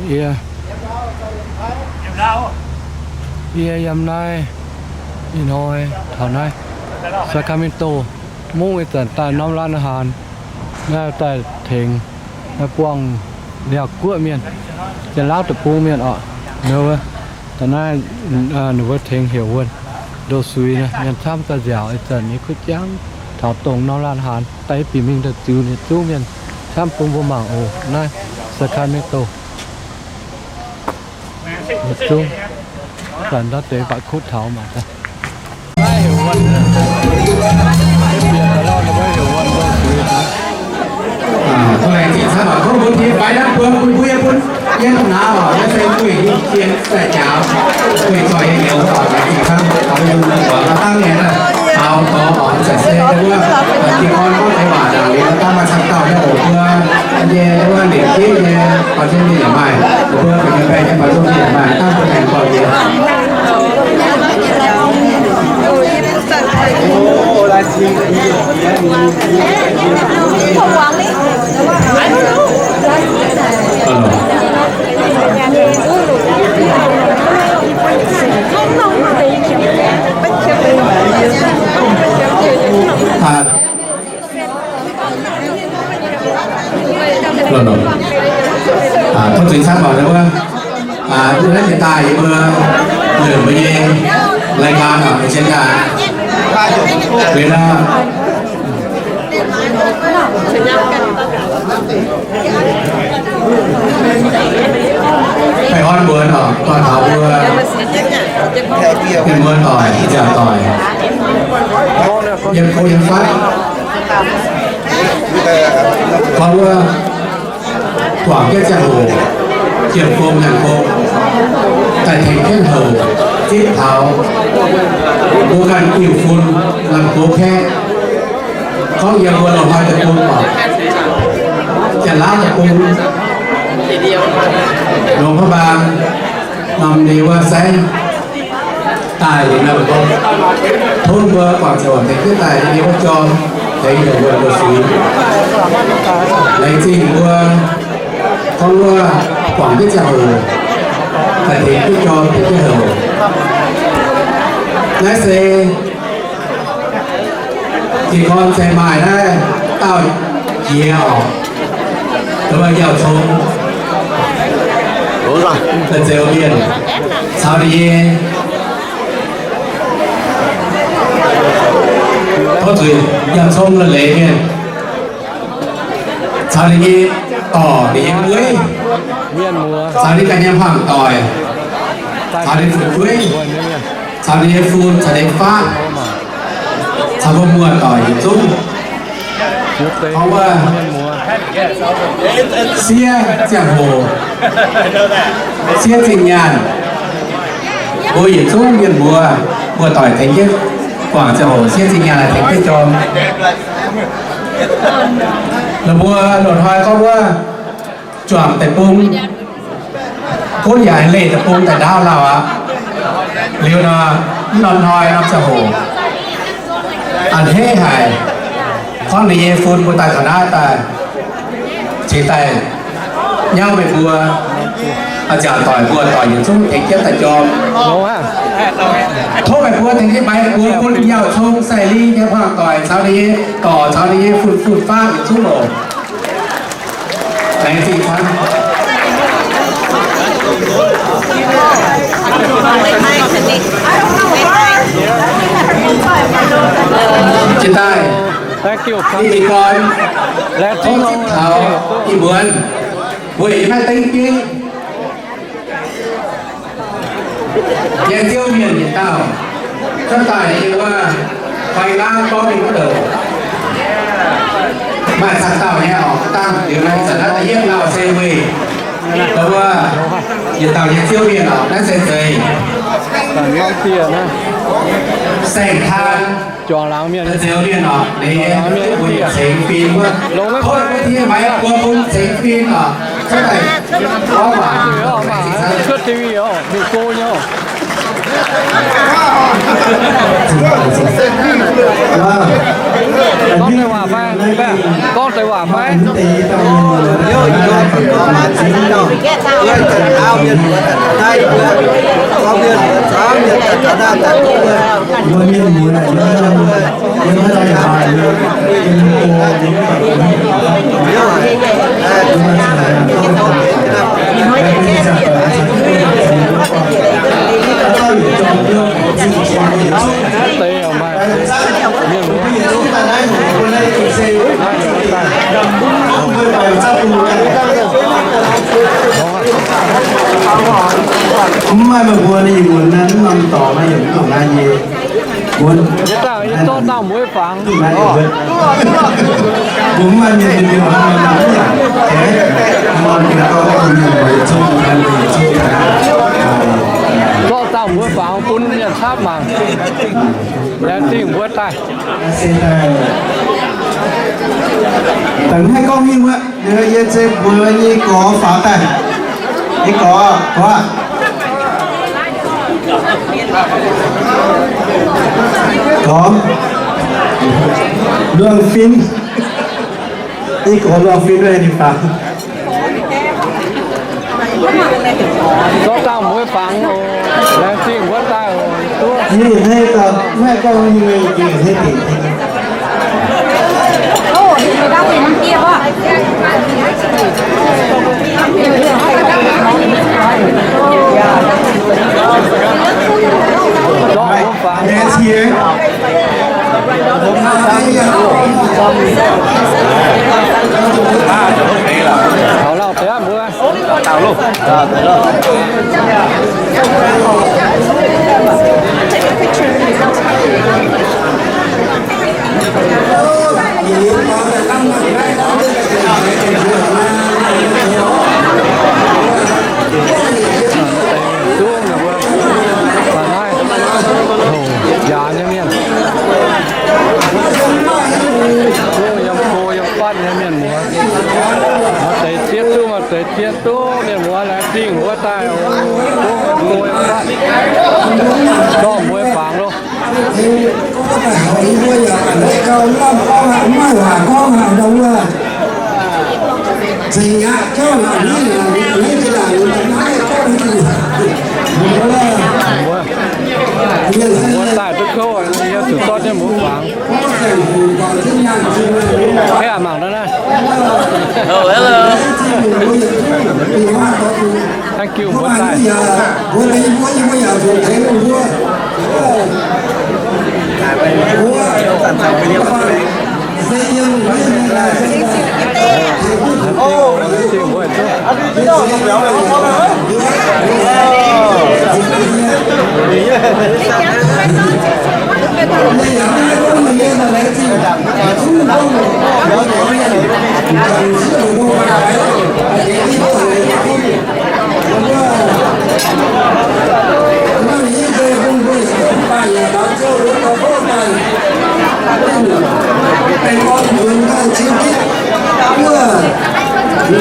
Yie, yie yiem naaiv ih hnoi taux naaiv Sacramento, mungv ih zanc daaih norm ร้านอาหาร naaiv daaih tengx naaiv buangh Liaauc Guoqv mienh, Janx-Laauv deic-bung mienh oc. Da'naaiv ninh mbuo tengx heuc wuonh ndo suix naaiv mienh camv daaih nziaauc ih zanc nyei kuv jangv taux dongh norm ร้านอาหาร daaih bieqc mingh daaih ziux ninh zungv mienh camv bun mbuo mangc oc. Naaiv Sacramento yietc zungv zanc ndau deix baac kutv taux mangc daaih. Mbuo laengz zingh camv oc. Tov mbuo hietv fai naaiv buo bun mbuo yie bun yie naaiv oc, naaiv se gueic nyei jien daaih njaaux, gueic zoih nyei nyouz oc. Laengz zingh camv oc. Taux yie mbuo muoz-doic maiv dangv nyei naaiv, taux taux oc, zanc se wuov jiez gorn gorngv deix waac ndaangc liuz maiv dangv maaih camv dauh nyei oc. Mbuo nyei wuov liepc jienv nyei baaux nzung nyei yaac maaih, mbuo gueic nyei baeng nyei baaux nzung nyei yaac maaih, dangv mbuo aengx gorngv nyei. Tov zuiz camv oc. Naaiv wuov, naaiv jiex daaih yie mbuo longc mbuo nyei รายการ oc, agenda. Liuz nor, baengh orn mbuo oc, dorh taux mbuo mienh muoz doic, nziaauc doic, yiem kov yiem fatv, gorngv wuov guangc jienv ziangh hoc, jiem gong nyanc gong, daaih tengx jienv houc zipv taux mbuo ganh diuh fun lamh gox kaeqv. Gorngv yiem mbuo loz-hnoi deic-bung oc, Janx-Laauv deic-bung, longc พระบาง norm ninh wuov saengv daaih liuz nor, tov mbuo guangc ziangh hoc tengx jienv daaih ninh wuov jorm, tengx heuc mbuo mbuo suix. Laengz zingh mbuo gorngv wuov guangc jienv ziangh hoc daaih tengx jienv jorm tengx jienv heuc. Naaiv se jiez gorn se maaih naaiv dauh jiex oc, dongh Yauh Cong, da'zeix mienh, caux ninh nyei, tov zuiz, Yauh Cong la'leiz mienh, caux ninh nyei dorc, ninh nyei mueiv, caux ninh ganh nyei hmuangv doic, caux ninh fu'jueiv, caux ninh nyei fun, caux ninh nyei faqv, caux mbuo muoz-doic yietc zungv. Gorngv wuov siev ziangh hoc, siev zinh nyaanh, mbuo yietc zungv mienh mbuo muoz-doic tengx jienv guangc ziangh hoc siev zinh nyaanh tengx jienv jorm. La'mbuo loz-hnoi gorngv wuov juangc deic-bung, gunv yaac leih deic-bung daaih ndaauv lauh aqv. Liuz nor, mv norm hnoi norm ziangh hoc, a'hneiv haic, hnangv ninh nyei fun mbuo daaih taux naaiv daaih, cingx daaih nyauv meih mbuo, a'nziaauc doic mbuo doic yietc zungv tengx jienv daaih jorm. Tov meih mbuo tengx jienv maaiz buoz bun Yauh Cong Sai Lin nyei hmuangv doic caux ninh nyei dorc caux ninh nyei fun-fun faqv yietc zungv oc. Laengz zingh camv. Jiex daaih, i jiez gorn tov zipv taux i muonz, weic yie maiv dengv bieiv. Yie Ziouv mienh yietc dauh, cuotv daaih yie wuov fai nqaang gorngv mingh wuov douc, maaih cangx dauh nyei oc. Dangh liuz naaiv zanc naaiv da'yietv lauh se weic wuov yietc dauh nyei Ziouv mienh oc. Naaiv se zeiz saeng-taan, Ziouv mienh oc, ninh mbuo yietc ceng fim wuov, tov mbuo diex maaiz buoz bun ceng fim oc. Cuotv daaih gorngv waac, cuotv T V oc, mingh go nyei oc. Gorngv deix waac fai, fai. Gorngv deix waac maiv? Mv maaih meih mbuo ninh mbuo naaiv norm dorngx naaiv yiem norm naaiv nyei. Mbuo zorqv dauh mueiz fangx. Mbuo mv maaih mienh mienh mienh mienh mienh mienh mienh zorqv dauh mueiz fangx bun mienh camv mangc. Laengz zingh mbuo daaih. Dangh haih gorngv mingh wuov, yie zeiz mbuox nyei gorx faaux daaih. Nyei gorx, gorx. Gorx. Luangh fin. Nyei gorx luangh fin wuov ninh faaux. Zorqv dauh mueiz fangx oc. Laengz zingh wuov daaih oc. Ninh hnangv gorngv, hnangv gorngv nyei, ninh hnangv dingc. Zorqv mueiz fangx. Taux lauh deix mbuo. Yaac nyei mienh, duqv yiem go yiem fatv nyei mienh muoz, maaih deix zieqv duqv, maaih deix zieqv duqv, mienh muoz laengz zingh wuov daaih oc. Duqv go yiem fatv, zorqv mueiz fangx loh. Mbuo daaih duqv kouv, yie zuqc zorqv jienv mbuo fangx. Aa, mangc naaiv naaiv. Oh, hello. Thank you, mbuo daaih.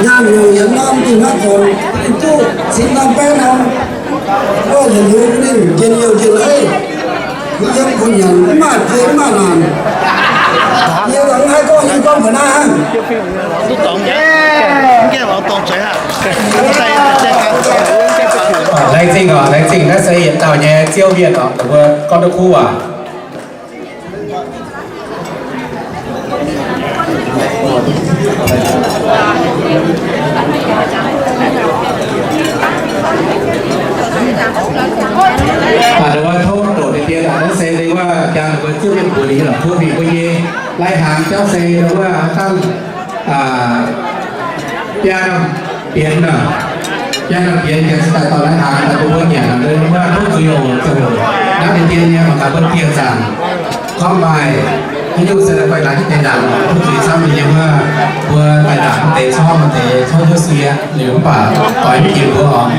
Nyaanh nyungc yietc norm dinh haaix zanc duqv cin norm baeqv norm, gorngv yietc liuz ninh njien-youh njien-leiz, yiem kuh nyanc mv maaih biei mv maaih naanc. Yie daaih mv haih gorngv nyei, gorngv mbuox naaiv hnangv. Laengz zingh oc, laengz zingh. Naaiv se yietc dauh nyei Ziouv mienh oc, mbuo gorngv duqv kuv waac. Aa, tov doqc deix dien, naaiv se wuov jangx mbuo Ziouv mienh buoz-lix lorqc, tov mingh mbuo nyei lai-hnaangx jauv se wuov dangh, aa, biaa norm bienx nor, biaa norm bienx yaac se daaih dorh lai-hnaangx daaih bun mbuo nyanc nor, wuov tov zuiz oc, zoux naaiv deix dien nyei mangc gaax mbuo dieh zaangc gorngv maaih haaix nyungc se daaih guai gaax jienv deix ndaangc, tov zuiz camv nyei wuov, mbuo daaih ndaangc deix corc deix corc hnyouv sie liuz mv baac doix mv jiex mbuo oc.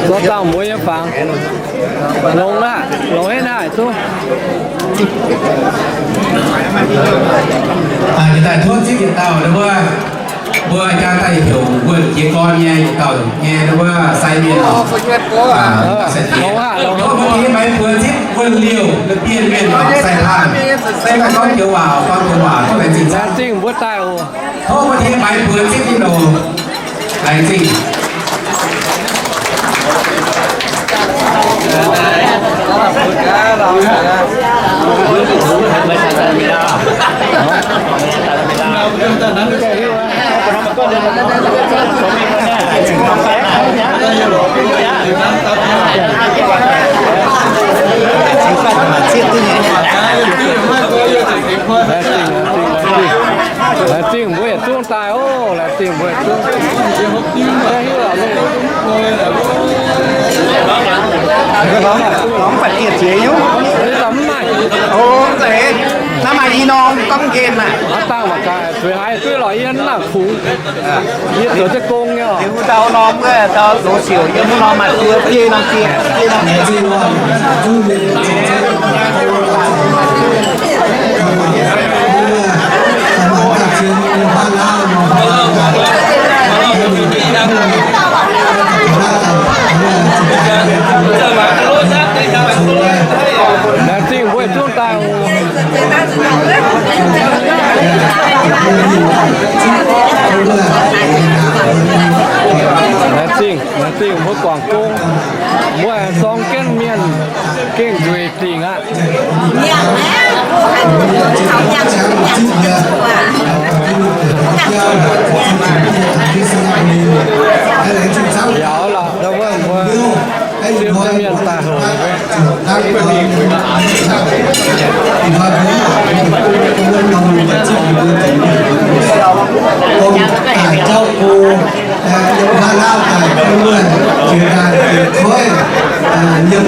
Zorqv dauh mueiz nyei fangx. Longx aqv, longx haic naaiv duqv. Aa, daaih tov zipv yietc dauh wuov, Mbuo jaa daaih heuc wuonh jiez gorn nyei, dauh nyei wuov sai mienh, sai diex. Tov mbuo tengx maaiz buoz zipv wuonh liouh, la'bienh mienh, sai laanh. Se daaih gorngv joux waac, gorngv joux waac, tov laengz zingh. Laengz zingh mbuo daaih oc. Tov mbuo tengx maaiz buoz zipv nyei loz. Laengz zingh. Laengz zingh mbuo yietc zungv daaih oc. Laengz zingh mbuo yietc zungv. Mv baac dieh ziex nyungc. Naaiv maaih i norm gorngv nqemh aqv. Zueiz haiz duqv lorqc, yie mv nangc kungx. Yie zoux jienv gong nyei oc. Ndau norm wuov, ndau zoux siouc yiem wuov norm maaih buo biei norm biei. Laengz zingh mbuo yietc zungv daaih. Laengz zingh, laengz zingh mbuo guangc gong. Mbuo aengx zorng jienv mienh gengh nzueic dingc aqv. Yaac lorqc, ndau wuov mbuo siemv jienv mienh daaih hoc. Yiem haaix lauh daaih gorngv wuov jiex daaih jiex koiv, yiem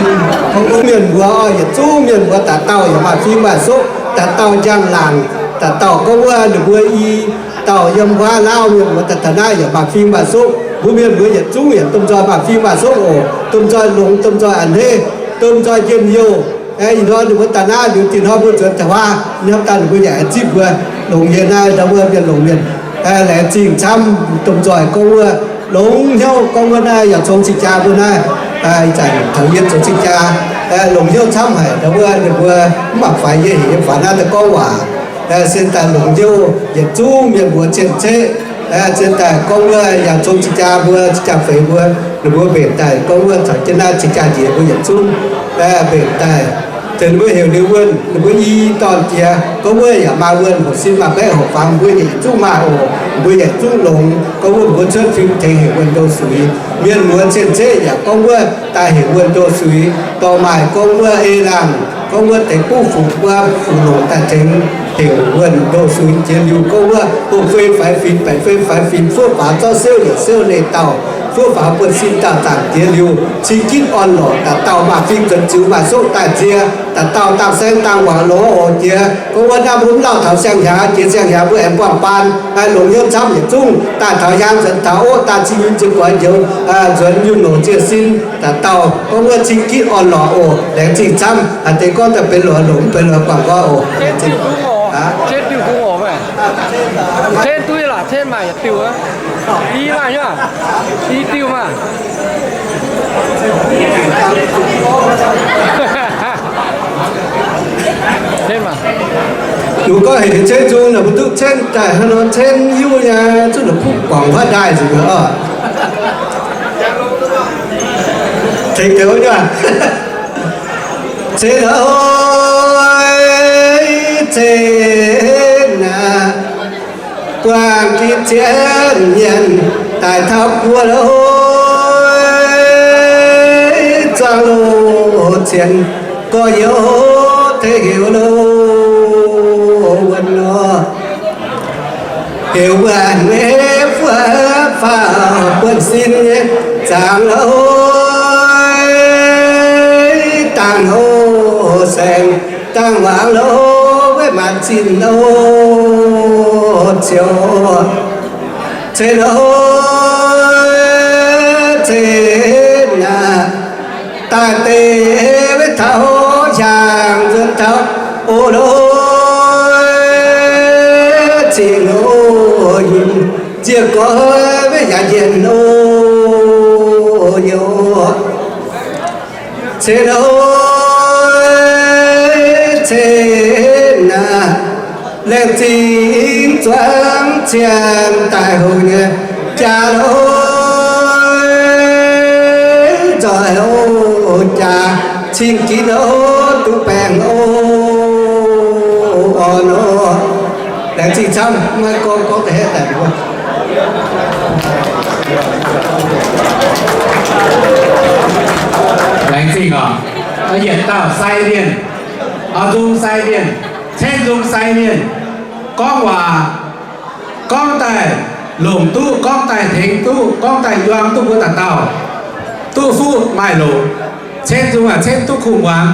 gorngv wuov mienh mbuo oc, yietc zungv mienh mbuo daaih dauh yaac maaih fim maaih soqv, daaih dauh njang-laangc, daaih dauh gorngv wuov ninh mbuo i dauh yiem haaix lauh mienh mbuo daaih taux naaiv yaac maaih fim maaih soqv. Mbuo mienh mbuo yietc zungv yaac domh nzoih maaih fim maaih soqv oc, domh nzoih longx, domh nzoih a'hneiv, domh nzoih njien-youh. Ih hnoi ninh mbuo daaih naaiv liuz, dinh hnoi mbuo nzuonx taux wuov, hnamv daaih ninh mbuo yaac zipv mbuo longx nyei naaiv ndau wuov mienh longx mienh. Laengz zingh camv, domh nzoih gorngv wuov longx hnyouv gorngv wuov naaiv yaac congx cing-jaa mbuo naaiv, ih zanc taux yie congx cing-jaa, longx hnyouv camv haic ndau wuov ninh mbuo mv baac faix yie heuc yie faaux naaiv daaih gorngv waac. Se daaih longx hnyouv yietc zungv mienh mbuo cien-ceqv, se daaih gorngv wuov yaac congx cing-jaa mbuo, cing-jaa feix mbuo, ninh mbuo mbenc daaih gorngv wuov caux jienv naaiv cing-jaa njiec mbuo yietc zungv mbenc daaih. Tengx ninh mbuo heuc liuz wuonh, ninh mbuo i dorn jiex gorngv wuov yaac maaih wuonh hoc sin maaih baeqv hoc fangx, mbuo yietc zungv maaih oc, mbuo yietc zungv longx gorngv wuov mbuo cuotv fim tengx heuc wuonh ndo suix. Mienh muoz cien-ceqv yaac gorngv wuov daaih heuc wuonh ndo suix, dorh maaih gorngv wuov ei laangh, gorngv wuov deix buv fuqv wuov fuqv longc daaih tengx heuc wuonh ndo suix jiex liuz gorngv wuov hopv fei faix fingx, baeqc fei faix fingx, fuov faaux zorqv siouv yietc siouv leiz dauh, fuov faaux buonv-sin dauh zaangc jiex liuz, cing gitv orn-lorqc, dauh dauh maaih fim nzuonx ziux maaih soqv daaih nzie, dauh dauh dangh saeng dangh wangc longx oc jiex. Gorngv wuov naaiv mbuo mv lauh taux siang-hnyangx, jiex siang-hnyangx mbuo aengx buangh baan, longx hnyouv camv yietc zungv daaih taux hnyangx nzuonx taux oqv daaih cing yun ziex guaix njoux nzuonx yunh longc nzie sin, dauh dauh gorngv wuov cing gitv orn-lorqc oc. Laengz zingh camv, haaix deix gorngv daaih benx lorqc longc, mv benx lorqc guangc nqoi oc. Laengz zingh. Cen diuh kungx oc, cen duqv laac, cen maaih yietc diuh, i maaih nyei, i diuh maah. Cen maah. Ninh gorngv heuc cen nzung naaic mbuo duqv cen daaih hnangv nor cen hiuv nyei, zuqc la'kuqv guangc huaav ndaaih nzengc oc. Tengx gaux nyei. Cen oi, cen aac, buangh deix cien mienh daaih taux guoqv lorqc, zuangx loz cien gorx-youz tengx heuc loz wuonh nor. Heuc wuonh maiv fuov faaux buonv-sin nyei zaangc lorqc, dangh houh saeng dangh wangc lorqc, weic maanc zinh lorqc ziouc ceix lorqc, ceix aac. Daaih deix weic taux hnyangx nzuonx taux oc lorqc, cing lorqc yunh Ziec gorx maiv yaac njiec oc, yie oc. Cen oc, cen aac, laengz zingh zuangx cien daaih houc nyei jaa loh, nzoih oc jaa, cing ginv oc, duqv baengh oc, orn oc. Laengz zingh camv, maiv gorngv gorngv da'haeqv daaih mbuo. Laengz zingh oc. Yietc dauh sai mienh, oix nzung sai mienh, cen nzung sai mienh, gorngv waac, gorngv daaih longc duqv, gorngv daaih tengx duqv, gorngv daaih njuang duqv mbuo dauh dauh, duqv fuqv maaih longc, cen nzung aac cen duqv kuh muangx.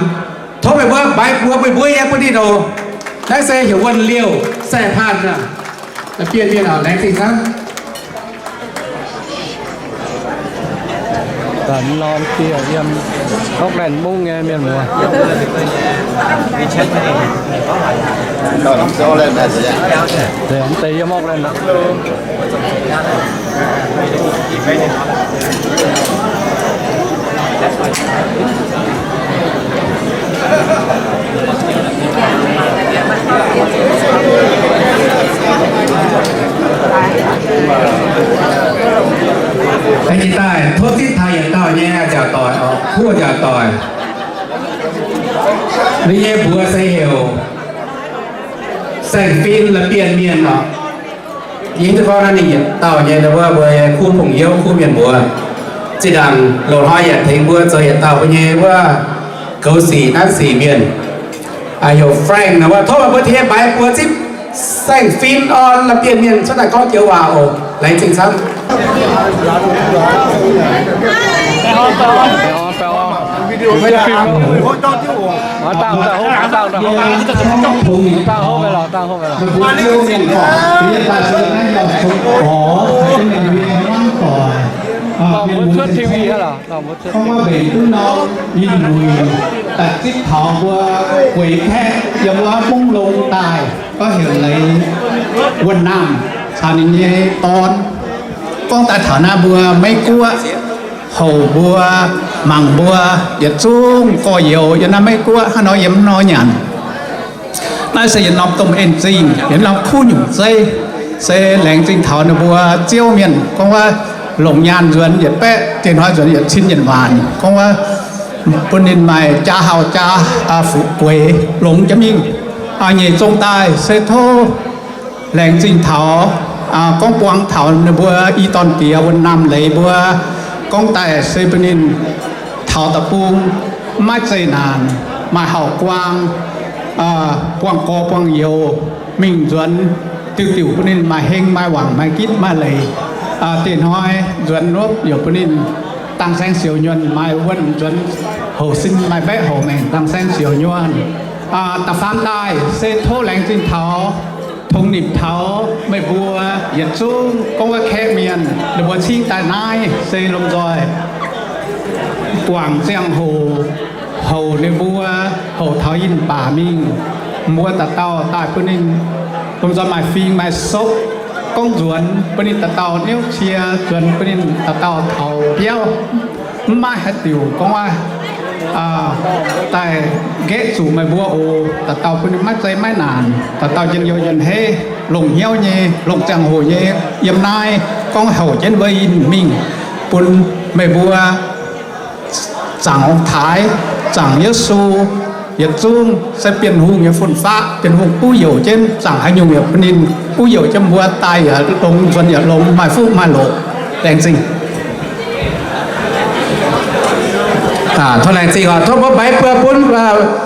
Tov meih mbuo mbaix buoz meih mbuo yiem bun ninh oc. Naaiv se heuc wuonh liouh sai paanh aac. Bienh mienh oc, laengz zingh camv. Daaih norm dieh yiem Auckland mungv nyei mienh muoz. Deix yiem Auckland aqv. Aengx jiex daaih tov zipv taux yietc dauh nyei nziaauc doic oc, kuv nziaauc doic. Ninh nyei mbuox se heuc Saeng Fin, La'bienh Mienh oc. Yie hiuv duqv gorngv naaiv ninh yietc dauh nyei wuov mbuo kuv pong youv kuv mienh mbuox. Zinh ndaangc loz-hnoi yaac tengx mbuo zoux yietc dauh mbuo nyei wuov goux sic nanv sic mienh, heuc Frank nor wuov. Tov meih mbuo tengx mbaix buoz zipv Saeng Fin orn La'bienh Mienh cuotv daaih gorngv joux waac oc. Laengz zingh camv. Gorngv wuov mbenc duqv norm ih muic daaih zipv taux mbuo gueix kaeqv yiem wuov mungv longx daaih, gorngv heuc Leiz Wuonh Naamh caux ninh nyei dorn. Gorngv daaih taux naaiv mbuo Meiv Guoqv, houc mbuo, mangc mbuo yietc zungv gorx-youz yiem naaiv Meiv Guoqv hnangv nor yiem nor nyanc. Naaiv se yietc norm domh en zingh, yietc norm kuv nyungc zeiv, se laengz zingh taux ninh mbuo Ziouv mienh gorngv wuov longc nyaanh nzuonx yietc baeqv, diex hnoi nzuonx yietc cin yietc waanc, gorngv wuov bun ninh maaih jaa hauh jaa fuqv gueix longx jiex mingh. Nyeic zong daaih se tov laengz zingh taux, gorngv buangh taux ninh mbuo i dorn diex Wuonh Naamh Leiz mbuo, gorngv daaih se bun ninh taux deic-bung maiv zeqc naanc, maaih hauv-guaang, buangh gorx buangh youz mingh nzuonx, diuc diuc bun ninh maaih heng maaih wangc maaih gitv maaih leiz. Diex hnoi nzuonx nopv yaac bun ninh dangh saeng siouc nyuonh, maaih wuonh nzuonx houc sin maaih mbaeqv houc maengc dangh saeng siouc nyuonh. Da'faam daaih se tov laengz zingh taux, tongx nimc taux meih mbuo yietc zungv gorngv wuov kaeqv mienh, ninh mbuo cingv daaih naaiv se lomh nzoih guangc ziangh hoc, houc ninh mbuo, houc taux yinh baac mingh, mbuo dauh dauh daaih bun ninh lomh nzoih maaih fing maaih sopv, gorngv nzuonx bun ninh dauh dauh niouv cie, nzuonx bun ninh dauh dauh taux biauv. Mv maaih haaix diuc gorngv wuov daaih nqaeqv zuqc meih mbuo oc. Dauh dauh bun ninh maiv zei maiv naanc, dauh dauh njien-youh njien-heiv, longc hnyouv nyei, longc ziangh hoc nyei, yiem naaiv gorngv houc jienv wuov yinh mingh, bun meih mbuo zaangc ong-taaix, zaangc Yesu, yietc zungv se Bienh Hungh nyei fun-faqv. Bienh Hungh buv youc jienv, zaangc haaix nyungc yaac bun ninh buv youc jienv, mbuo daaih yaac longx, nzuonx yaac longx, maaih fuqv maaih loqc. Laengz zingh. Tov laengz zingh oc. Tov mbuo mbaix buo bun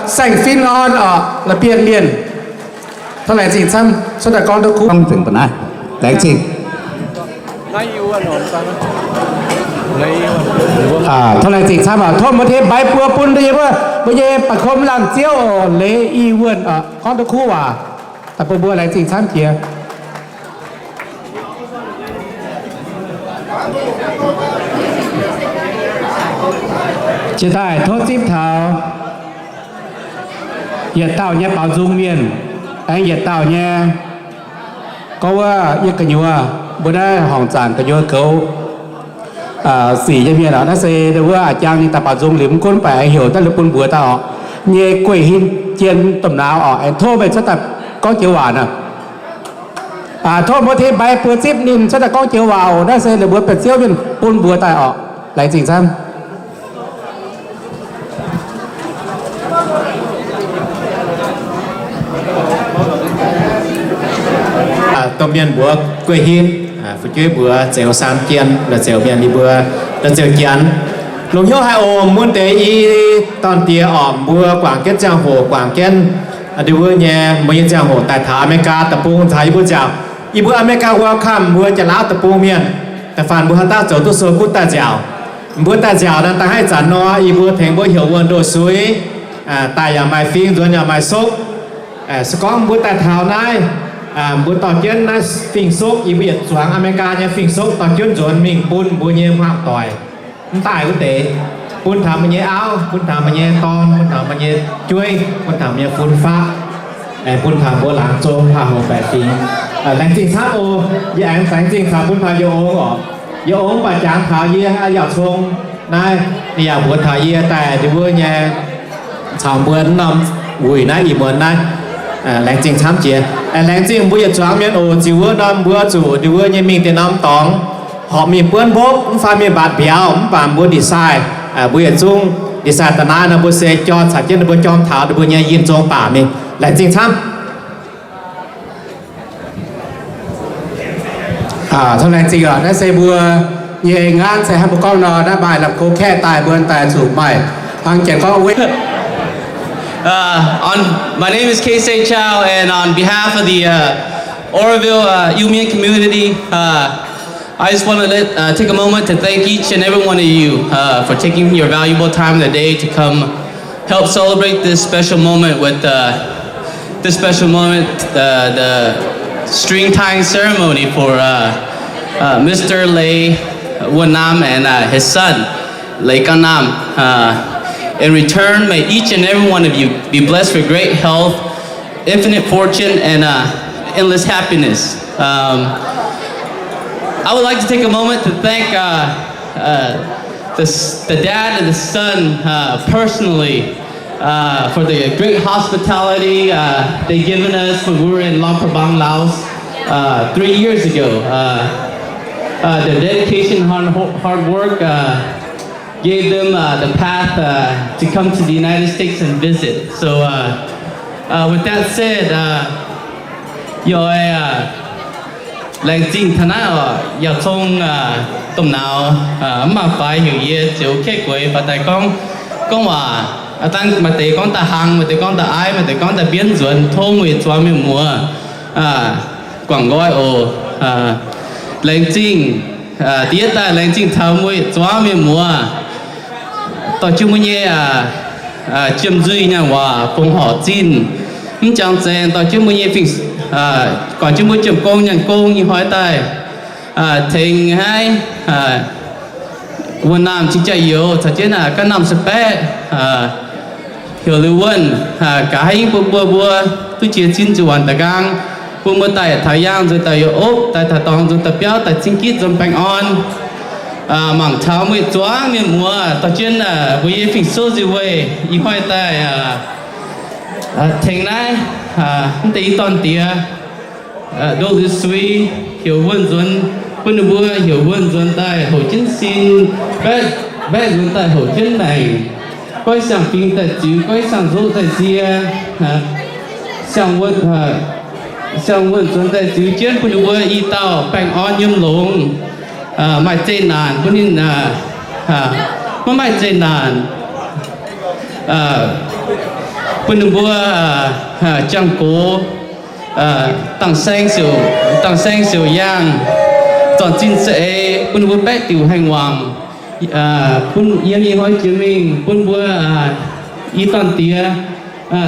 Saeng Fin orn oc, La'bienh Mienh. Tov laengz zingh camv, cuotv daaih gorngv duqv kuv. Laengz zingh. Tov laengz zingh camv oc. Tov mbuo tengx mbaix buo bun mbuo nyei, mbuo nyei ba'kom laanh ziouv oc, Leiz I Wuonh oc, gorngv duqv kuv waac daaih bun mbuo. Laengz zingh camv jiex. Jiex daaih tov zipv taux yietc dauh nyei baaux nzung mienh, aengx yietc dauh nyei Gorngv wuov yie gu'nyuoz, mbuo naaiv horngc zanc gu'nyuoz goux sic nyei mienh oc, naaiv se wuov a'jang ninh daaih baaux nzung liuz mv gunv, mv baac aengx heuc daaih liuz bun mbuox daaih oc. Nyei guei hin jien domh nauz oc, aengx tov meih cuotv daaih gorngv joux waac naaic. Tov mbuo tin mbaix buoz zipv ninh cuotv daaih gorngv joux waac oc. Naaiv se ninh mbuo biauv-ziouv mienh bun mbuox daaih oc. Laengz zingh camv. Domh mienh mbuox guei hin, fu'jueiv mbuox zeux saam jien, la'zeux mienh ninh mbuo, la'zeux janx. Longc hnyouv haic oc, mun deix i dorn-diex oc, mbuo guangc jienv ziangh hoc, guangc jienv ndie wuov nyei, mbuo nyei ziangh hoc daaih taux America deic-bung caux yie mbuo nziaauc. Yie mbuo America welcome mbuo Janx-Laauv deic-bung mienh. Da'faanh mbuo haaix dauh zoux duqv sou gunv daaih nziaauc. Mbuo daaih nziaauc naaiv daaih haaix zanc nor, yie mbuo tengx mbuo heuc wuonh ndoh suiv, daaih yaac maaih fing, nzuonx yaac maaih sopv. Se gorngv mbuo daaih taux naaiv, mbuo dorh jienv naaiv fing-sopv, yie mbuo yietc zuangx America nyei fing-sopv dorh jienv nzuonx mingh bun mbuo nyei hmuangv doic. Mv daaih wuov deix, bun taux meih nyei auv, bun taux meih nyei dorn, bun taux meih nyei jueiv, bun taux meih nyei fun faqv, bun taux mbuo laangz zong haah hoc baeqc fingx. Laengz zingh camv oc. Yie aengx laengz zingh taux bun taux yie ong oc. Yie ong mv baac jangx taux yie yaac cong naaiv, ninh yaac mbuox taux yie daaih ndie wuov nyei caux mbuo norm wuic naaiv ih muonz naaiv. Laengz zingh camv jiex. Laengz zingh mbuo yietc zuangx mienh oc. Ziux wuov norm mbuo zuqc ndie wuov nyei mingh deix norm dorngx, horpc mingh buonv mbopv, mv fai mingh mbatc mbiauz, mv baac mbuo design, mbuo yietc zungv design da'naaiv nor, mbuo se jorm caux jienv ninh mbuo jorm taux ninh mbuo nyei yinh zong baac mingh. Laengz zingh camv. Tov laengz zingh oc. Naaiv se mbuo nyei ngaanv se hnangv mbuo gorngv nor, naaiv maaih lamh go kaeqv daaih, mbuo daaih zuqc maaih hnangv janx gorngv wei. Uh, on, my name is K C Chow, and on behalf of the uh, Oroville uh, Iu Mien community, uh, I just want to let, uh, take a moment to thank each and every one of you uh, for taking your valuable time in the day to come help celebrate this special moment with uh, this special moment, uh, the string tying ceremony for uh, uh, Mister Lei Wun Nam and uh, his son, Lei Gan Nam. Uh, in return, may each and every one of you be blessed with great health, infinite fortune, and uh, endless happiness. Um, I would like to take a moment to thank uh, uh, the, the dad and the son uh, personally uh, for the great hospitality uh, they given us when we were in Luang Prabang, Laos, uh, three years ago. Uh, uh, their dedication, hard, hard work uh, gave them uh, the path uh, to come to the United States and visit. So, uh, uh, with that said, uh, yaac uh, laengz zingh taux naaiv oc, yaac cong domh nauz mv maaih faix heuc yie ziouc kaeqv gueix faaux daaih gorngv, gorngv waac. Dangh maaih deix gorngv daaih hlang, maaih deix gorngv daaih aiv, maaih deix gorngv daaih mbienv nzuonx. Tov mbuo yietc zuangx mienh muoz guangc nqoi oc. Laengz zingh, da'yietv daaih laengz zingh taux mbuo yietc zuangx mienh muoz, dorh jienv mbuo nyei jiem nzuih nyaanh waac fongc horc zinh. Mv jangx zaengc dorh jienv mbuo nyei fing, guangc jienv mbuo jiem gong nyaanh gong nyei hnoi daaih tengx haiv wuonh naamh cing-jaa-youz caux jienv ganh naamh se baeqv heuc liuz wuonh, gaax haiv yingv bun mbuo, mbuo duqv jiex zinh nzuih waanc da'nqaang, bun mbuo daaih taux yaangh nzuih daaih yaac opv, daaih taux dorngx nzuih daaih biauv, daaih cing gitv nzuonx baengh orn. Mangc taux mbuo yietc zuangx mienh muoz dorh jienv mbuo nyei fing-souv nzuih weih ih hnoi daaih tengx naaiv mv deix i dorn-diex ndoh liuz sui, heuc wuonh nzuonx, bun ninh mbuo heuc wuonh nzuonx daaih houc jienv sin, baeqv nzuonx daaih houc jienv maengc, goiv siang-fingx daaih ziux, goiv siang-nzoqv daaih nzie, siang-wuonh nzuonx daaih ziux jienv bun ninh mbuo i dauh baengh orn yiem longx, maaih zeqc naanc bun ninh maiv maaih zeqc naanc, bun ninh mbuo jangx-gox, dangh saeng siouc, dangh saeng siouc yaangh, zornc zinh za'eix bun ninh mbuo baeqv diuc haengh wangc, bun yiem ih hnoi jiex mingh bun mbuo i dorn-diex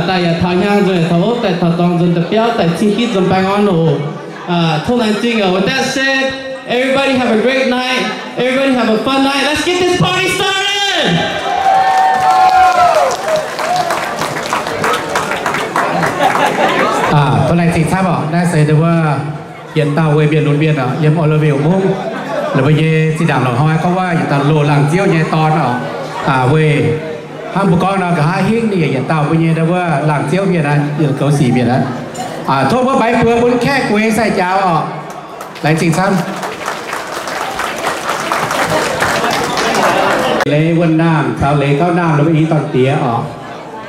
daaih yaac taux hnyangx nzuonx, yaac taux opv, daaih taux dorngx nzuonx daaih biauv, daaih cing gitv nzuonx baengh orn oc. Tov laengz zingh oc. With that said, everybody have a great night. Everybody have a fun night. Let's get this party started. Tov laengz zingh camv oc. Naaiv se wuov Yietc dauh weic mienh lunx mienh oc, yiem Oroville mungv, ninh mbuo nyei zinh ndaangc loz-hnoi gorngv waac yietc dauh loz laangz ziouv nyei dorn oc. Weic hnangv mbuo gorngv nor, nqa'haav hingv ninh yaac yietc dauh mbuo nyei wuov laangz ziouv mienh aqv, yietc goux sic mienh aqv. Tov mbuo baix buoz bun Kaeqv Gueix sai-jaax oc. Laengz zingh camv. Leiz Wuonh Naamh caux Leiz Gauv Naamh ninh mbuo i dorn-diex oc.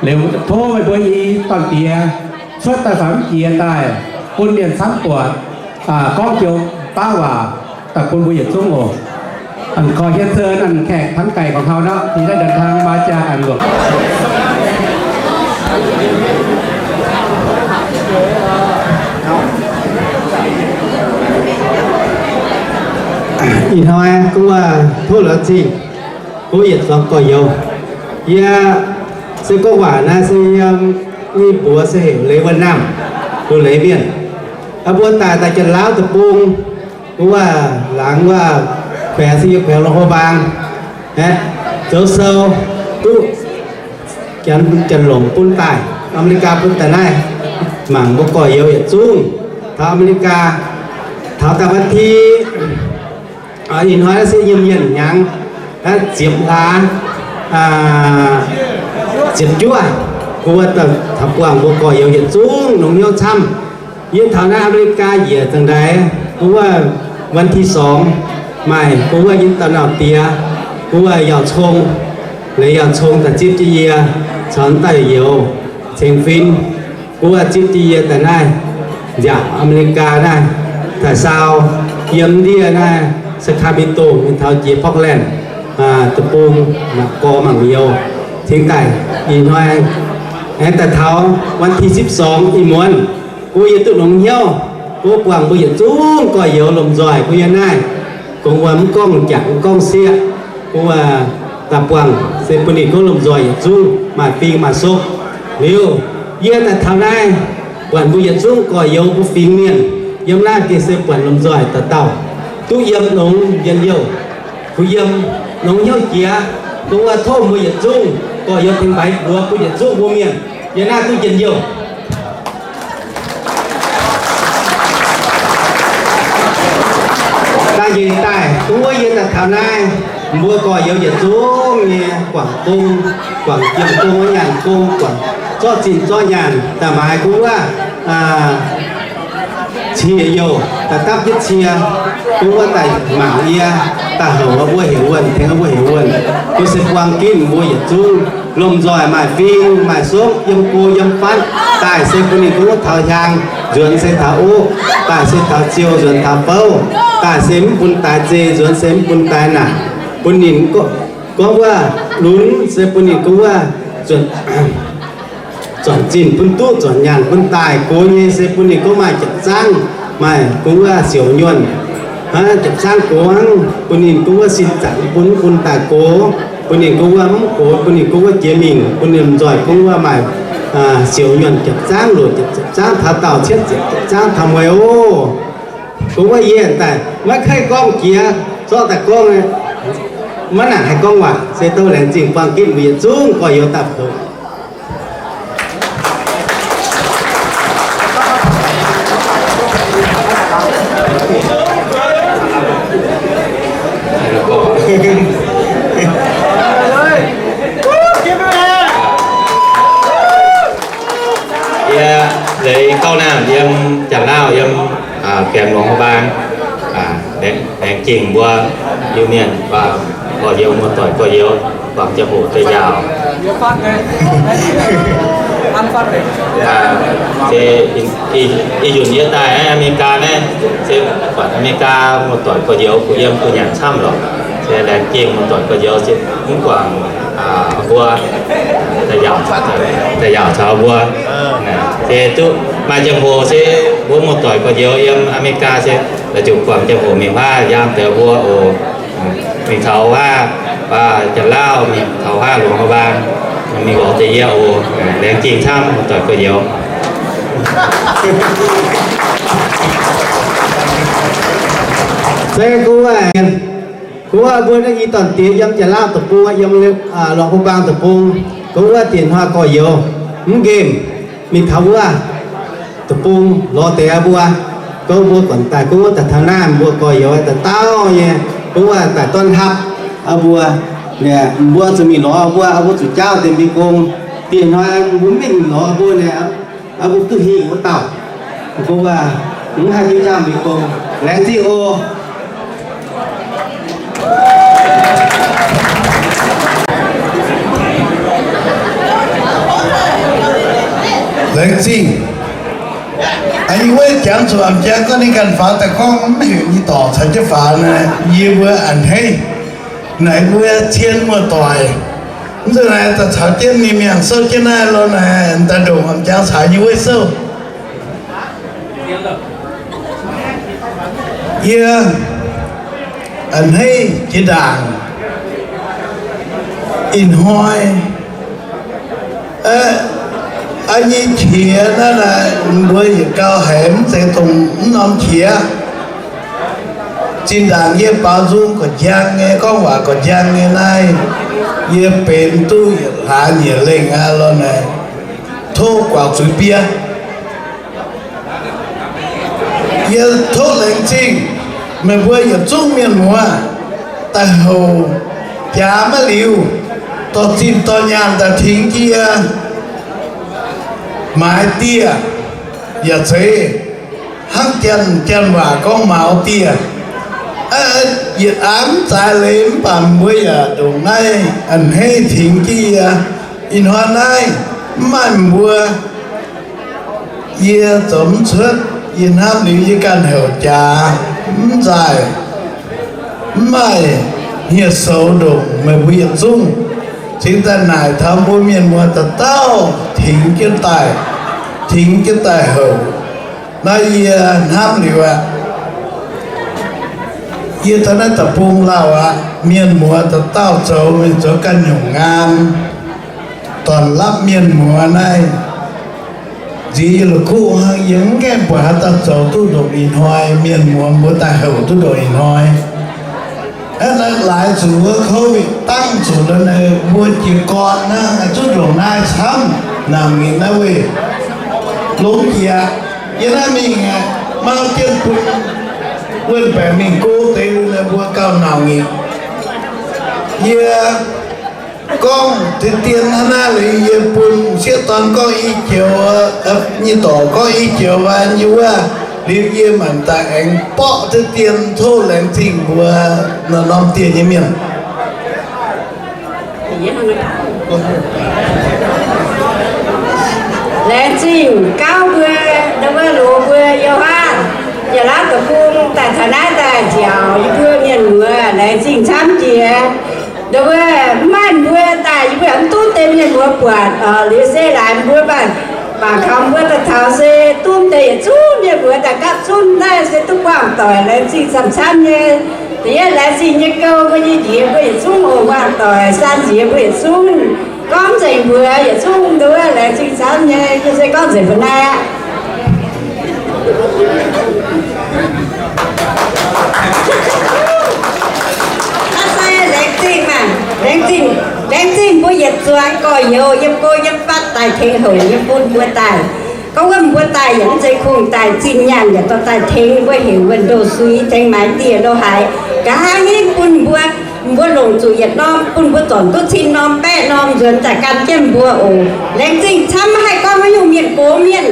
Liuz tov meih mbuo i dorn-diex cuotv daaih faaux mv jiex daaih, bun mienh camv buatc, gorngv joux baav waac daaih bun mbuo yietc zungv oc. Korv hietv zunv แขกทั้งไกลของเฮาเนาะ ที่ได้เดินทางมาจากอันหลวง Ih hnoi guv wuov tov lorz zingh, guv yietc zuangx gorx-youz. Yie se gorngv waac naaiv se yiem nyei mbuox se heuc Leiz Wuonh Naamh, Leiz Mienh. Mbuo daaih daaih Janx-Lauv deic-bung, guv wuov laangz wuov แขวง se yiem แขวงหลวงพระบาง aeqv, zoux sou duqv Janx-Longc bun daaih, Aa^me^li^gaa bun daaih naaiv, mangc mbuo gorx-youz yietc zungv taux Aa^me^li^gaa, taux daaih วันที่ Ih hnoi naaiv se yiem yienh hnyangx ziepc hlaax ziepc juov, guv wuov taux buangh mbuo gorx-youz yietc zungv longx hnyouv camv. Yie taux naaiv Aa^me^li^gaa njiec zangc ndaix, guv wuov วันที่สอง maaih guv wuov yie dauh nauz diex, guv wuov Yaauc Cong, Leiz Yaauc Cong daaih zipv jienv yie caux dauh youz, Ceng Fin, guv wuov zipv jienv yie daaih naaiv nziaauc Aa^me^li^gaa naaiv, daaih saau yiem ndiev naaiv Sacramento mingh taux jiex Portland deic-bung, mangc gorx mangc youz, cingx daaih ih hnoi aengx daaih taux วันที่สิบสอง ih muonz, guv yie duqv longx hnyouv, guv buangh mbuo yietc zungv gorx-youz lomh nzoih guv yie naaiv, gong wuom mv gorngv jangc mv gorngv sieqv, guv daaih buangh se bun ninh gorngv lomh nzoih yietc zungv maaih fing maaih sopv. Liuz yie daaih taux naaiv, buatc mbuo yietc zungv gorx-youz mbuo fingx mienh yiem naaiv gengh se buatc lomh nzoih dauh dauh duqv yiem longx njien-youh, kuh yiem longx hnyouv jiex. Guv wuov tov mbuo yietc zungv gorx-youz tengx baix buoz bun yietc zungv mbuo mienh yiem naaiv duqv njien-youh. Da'nyeic daaih, guv wuov yie daaih taux naaiv, mbuo gorx-youz yietc zungv nyei guangc gong, guangc jiem gong, nyanc gong, guangc zorqv zinh zorqv nyaanh daaih maaiz guv wuov, cie youh daaih dapv jienv cie, guv wuov daaih mangc yie, daaih houc wuov heuc wuonh, tengx wuov heuc wuonh. Guv se buang ginv mbuo yietc zungv lomh nzoih maaih fing maaih sopv, yiem go yiem fatv. Daaih se bun ninh guv wuov taux hiaang, nzuonx se taux oqv, daaih se taux ziou, nzuonx taux fouv. Daaih se mv bun daaix zei, nzuonx se mv bun daaix naanc. Bun ninh gorngv wuov lunx se bun ninh guv wuov zuonc zinh bun duqv, zuonc nyaanh bun daaih. Gox nyei se bun ninh gorngv maaih japc zaangv, maaih guv wuov siouc nyuonh, japc zaangv gox hnangv, bun ninh guv wuov sin zaangc bun, bun daaih gox, bun ninh guv wuov mv gox, bun ninh guv wuov jiex mingh, bun ninh nzoih guv wuov maaih siouc nyuonh japc zaangv, luoqc ziepc japc zaangv, taux daauh cietv ziepc japc zaangv taux mueiz oc. Guv wuov yie daaih maiv kei gorngv jiex, zorqv daaih gorngv, maiv nangc haih gorngv waac, se douh laengz zingh buangh ginv mbuo yietc zungv gorx-youz daaih poux. Yie Leiz Gauv Naamh, yiem Janx-Lauv, yiem แขวงหลวงพระบาง. Laengz zingh mbuo Iu-Mienh, gorx-youz, muoz-doic gorx-youz, guangc ziangh hoc deix njaaux. Se ih nzunc yie daaih naaiv Aa^me^li^gaa naaiv, se buatc Aa^me^li^gaa muoz-doic gorx-youz kuh yiem kuh nyanc camv lorqc. Se laengz zingh muoz-doic gorx-youz se mv guangc mbuo, daaih yaauc caux mbuo. Se duqv maaih ziangh hoc se mbuo muoz-doic gorx-youz yiem Aa^me^li^gaa se la'zuqc guangc ziangh hoc mingh huaav yaam deix mbuo oc. Mingh taux huaav Janx-Lauv, mingh taux huaav หลวงพระบาง, mingh lorz deix yie oc. Laengz zingh camv muoz-doic gorx-youz. Se guv wuov, guv wuov mbuo naaiv i dorn diex yiem Janx-Lauv deic-bung, yiem หลวงพระบาง deic-bung, guv wuov diex hnoi gorx-youz mv nqemh mingh taux wuov deic-bung lorz deix mbuo. Gorngv mbuo gorn daaih gorngv wuov daaih taux naaiv, mbuo gorx-youz daaih dauh nyei, gorngv wuov daaih dorn hapv mbuo, mbuo zuqc mingh lorz mbuo, mbuo zuqc jaauv deix mbuo gong. Dieh hnoi mbuo mv mingh lorz mbuo naaic, mbuo duqv hingh wuov dauh. Mbuo mv haih hiuv jaauv mbuo gong. Laengz zingh oc. Laengz zingh. Yie wuov jangx zuqc a'jangv gorngv ninh ganh faaux daaih gorngv mv heuc nyei dorc caux jienv faaux naaic, yie mbuo a'hneiv naaic mbuo cien muoz-doic. Mv zeiz naaic daaih caux jienv ninh mienh souv jienv naaiv lo naaic daaih ndongc a'jangx caux yie wuov souv. Yie a'hneiv jiex ndaangc ih hnoi, nyei qiex naaiv naaic mbuo yietc gau haiz mv zeiz dongh mv norm qiex. Zinh ndaangc yie baaux nzung gorqv-njang nyei, gorngv waac gorqv-njang nyei naaiv, yie benx duqv yietc hlaax nyeic lengh aqv lo naaic, tov guangc zuiz bieqc. Yie tov laengz zingh meih mbuo yietc zungv mienh muoz daaih houc jaax maiv liuz, dorh zinh dorh nyaanh daaih tengx jienv yie maaiz dieh yaac zeiz, hnangv janx, janx waac gorngv mauz dieh. Yietc aav mv zaaix leiz mv baac mbuo yaac ndongc naaiv a'hneiv tengx jienv yie. Ih hnoi naaiv mv maaih mbuo, yie zoux mv cuotv. Yie hnamv liuz yie ganh heuc jaax mv nzaaih, mv maaih hniev-soux ndongc meih mbuo yietc zungv cingx daaih naaic taux mbuo mienh muoz dauh dauh tengx jienv daaih, tengx jienv daaih houc. Naaiv yie hnamv liuz aqv. Yie taux naaiv deic-bung lauh aqv, mienh muoz dauh dauh zoux, mienh zoux ganh nyungc nqaam. Dorn-lapv mienh muoz naaiv nziex yie la'kuqv hnangv, yie mv gaengh buatc haaix dauh zoux duqv ndongc ih hnoi, mienh muoz mbuo daaih houc duqv ndongc ih hnoi. Aav, naaiv laaix zuqc wuov COVID dangv zuqc lo naaic mbuo jiez gorn hnangv, zuqc ndongc naaiv camv, naamh nginc naaiv weih longx jiex. Yie naaiv mingh aqv, mauv jienv bun wuonh baengc mingh go deix liuz naaic mbuo gauh naamh nginc. Yie gorngv deix dien hnangv naaiv liuz, yie bun m'sieqv dorn gorngv i joux, nyei dorc gorngv i joux waan nyei wuov, liuz yie maanc daaih aengx borqv deix dien. Tov laengz zingh mbuo norm-norm dieh nyei mienh. Laengz zingh gauv mbuo, ndau wuov loz mbuo Yo^han, Yaac Laauv Deic-Bung daaih taux naaiv daaih nziaauc yie mbuo mienh muoz, laengz zingh camv jiex. Ndau wuov mv maaih mbuo daaih, yie mbuo mv duqv deix mienh muoz buatc, liuz se laaix mbuo mv baac mangc taux mbuo daaih taux se duqv deix yietc zungv mienh muoz daaih gapv zunv naaiv se duqv buangh doic, laengz zingh camv-camv nyei. Da'yietv laengz zingh nyei gouv mbuo nyei njiec mbuo yietc zungv oc, buangh doic san nziex mbuo yietc zungv, gorngv nzengc mbuox yietc zungv ndau wuov laengz zingh camv nyei. Yie se gorngv nzengc mbuox naaiv aqv. Aav, se laengz zingh maah, laengz zingh, laengz zingh mbuo yietc zuangx gorx-youz yiem go yiem fatv daaih tengx houc yiem bun mbuo daaih. Gorngv wuov mbuo daaih yaac mv zeiz kungx daaih zinh nyaanh yaac dorh daaih tengx mbuo heuc wuonh ndoh sui tengx maaiz dieh lo haaix. Nqa'haav hingv bun mbuo, mbuo longc zuqc yietc norm, bun mbuo zornc duqv cin norm baeqv norm nzuonx daaih gan jienv mbuo oc. Laengz zingh camv, maiv haih gorngv haaix nyungc mienh gox mienh,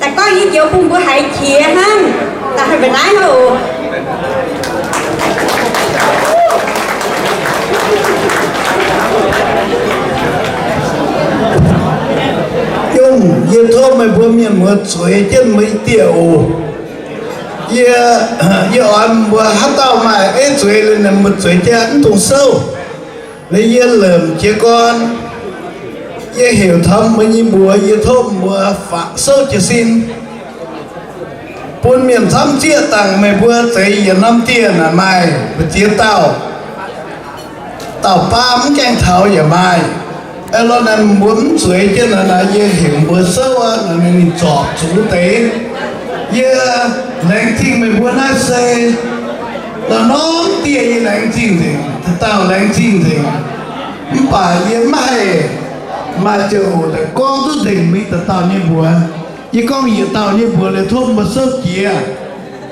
daaih gorngv i joux bun mbuo haiz qiex hnangv, daaih haih mbuo naaiv oc. Yungh, yie tov meih mbuo mienh muoz zueiz jienv meih dieh oc. Yie, yie oix mbuo haaix dauh maaih eiv zueiz liuz, mbuo zueiz jienv mv dungx souv. Liuz yie lemc jiez gorn, yie heuc taux mbuo nyei mbuox, yie tov mbuo souv jiez sin, bun mienh camv zieqv dangh meih mbuo zeix yietc norm dieh naaic maaih mbu'ziex dauh. Dauh baav mv gaengh taux yaac maaih. Aa, lo naaic mbuo mv zueiz jienv naaic, yie heuc mbuo souv aqv. Naaic ninh zorpc zuqc wuov deix. Yie laengz zingh meih mbuo naaiv se norm-norm dieh yie laengz zingh nzengc, dauh dauh laengz zingh nzengc. Mv baac yie mv haih maaih ziangh hoc daaih gorngv duqv nzengc mbuo yietc dauh dauh nyei mbuox. Yie gorngv yietc dauh nyei mbuox liuz tov mbuo souv jiex.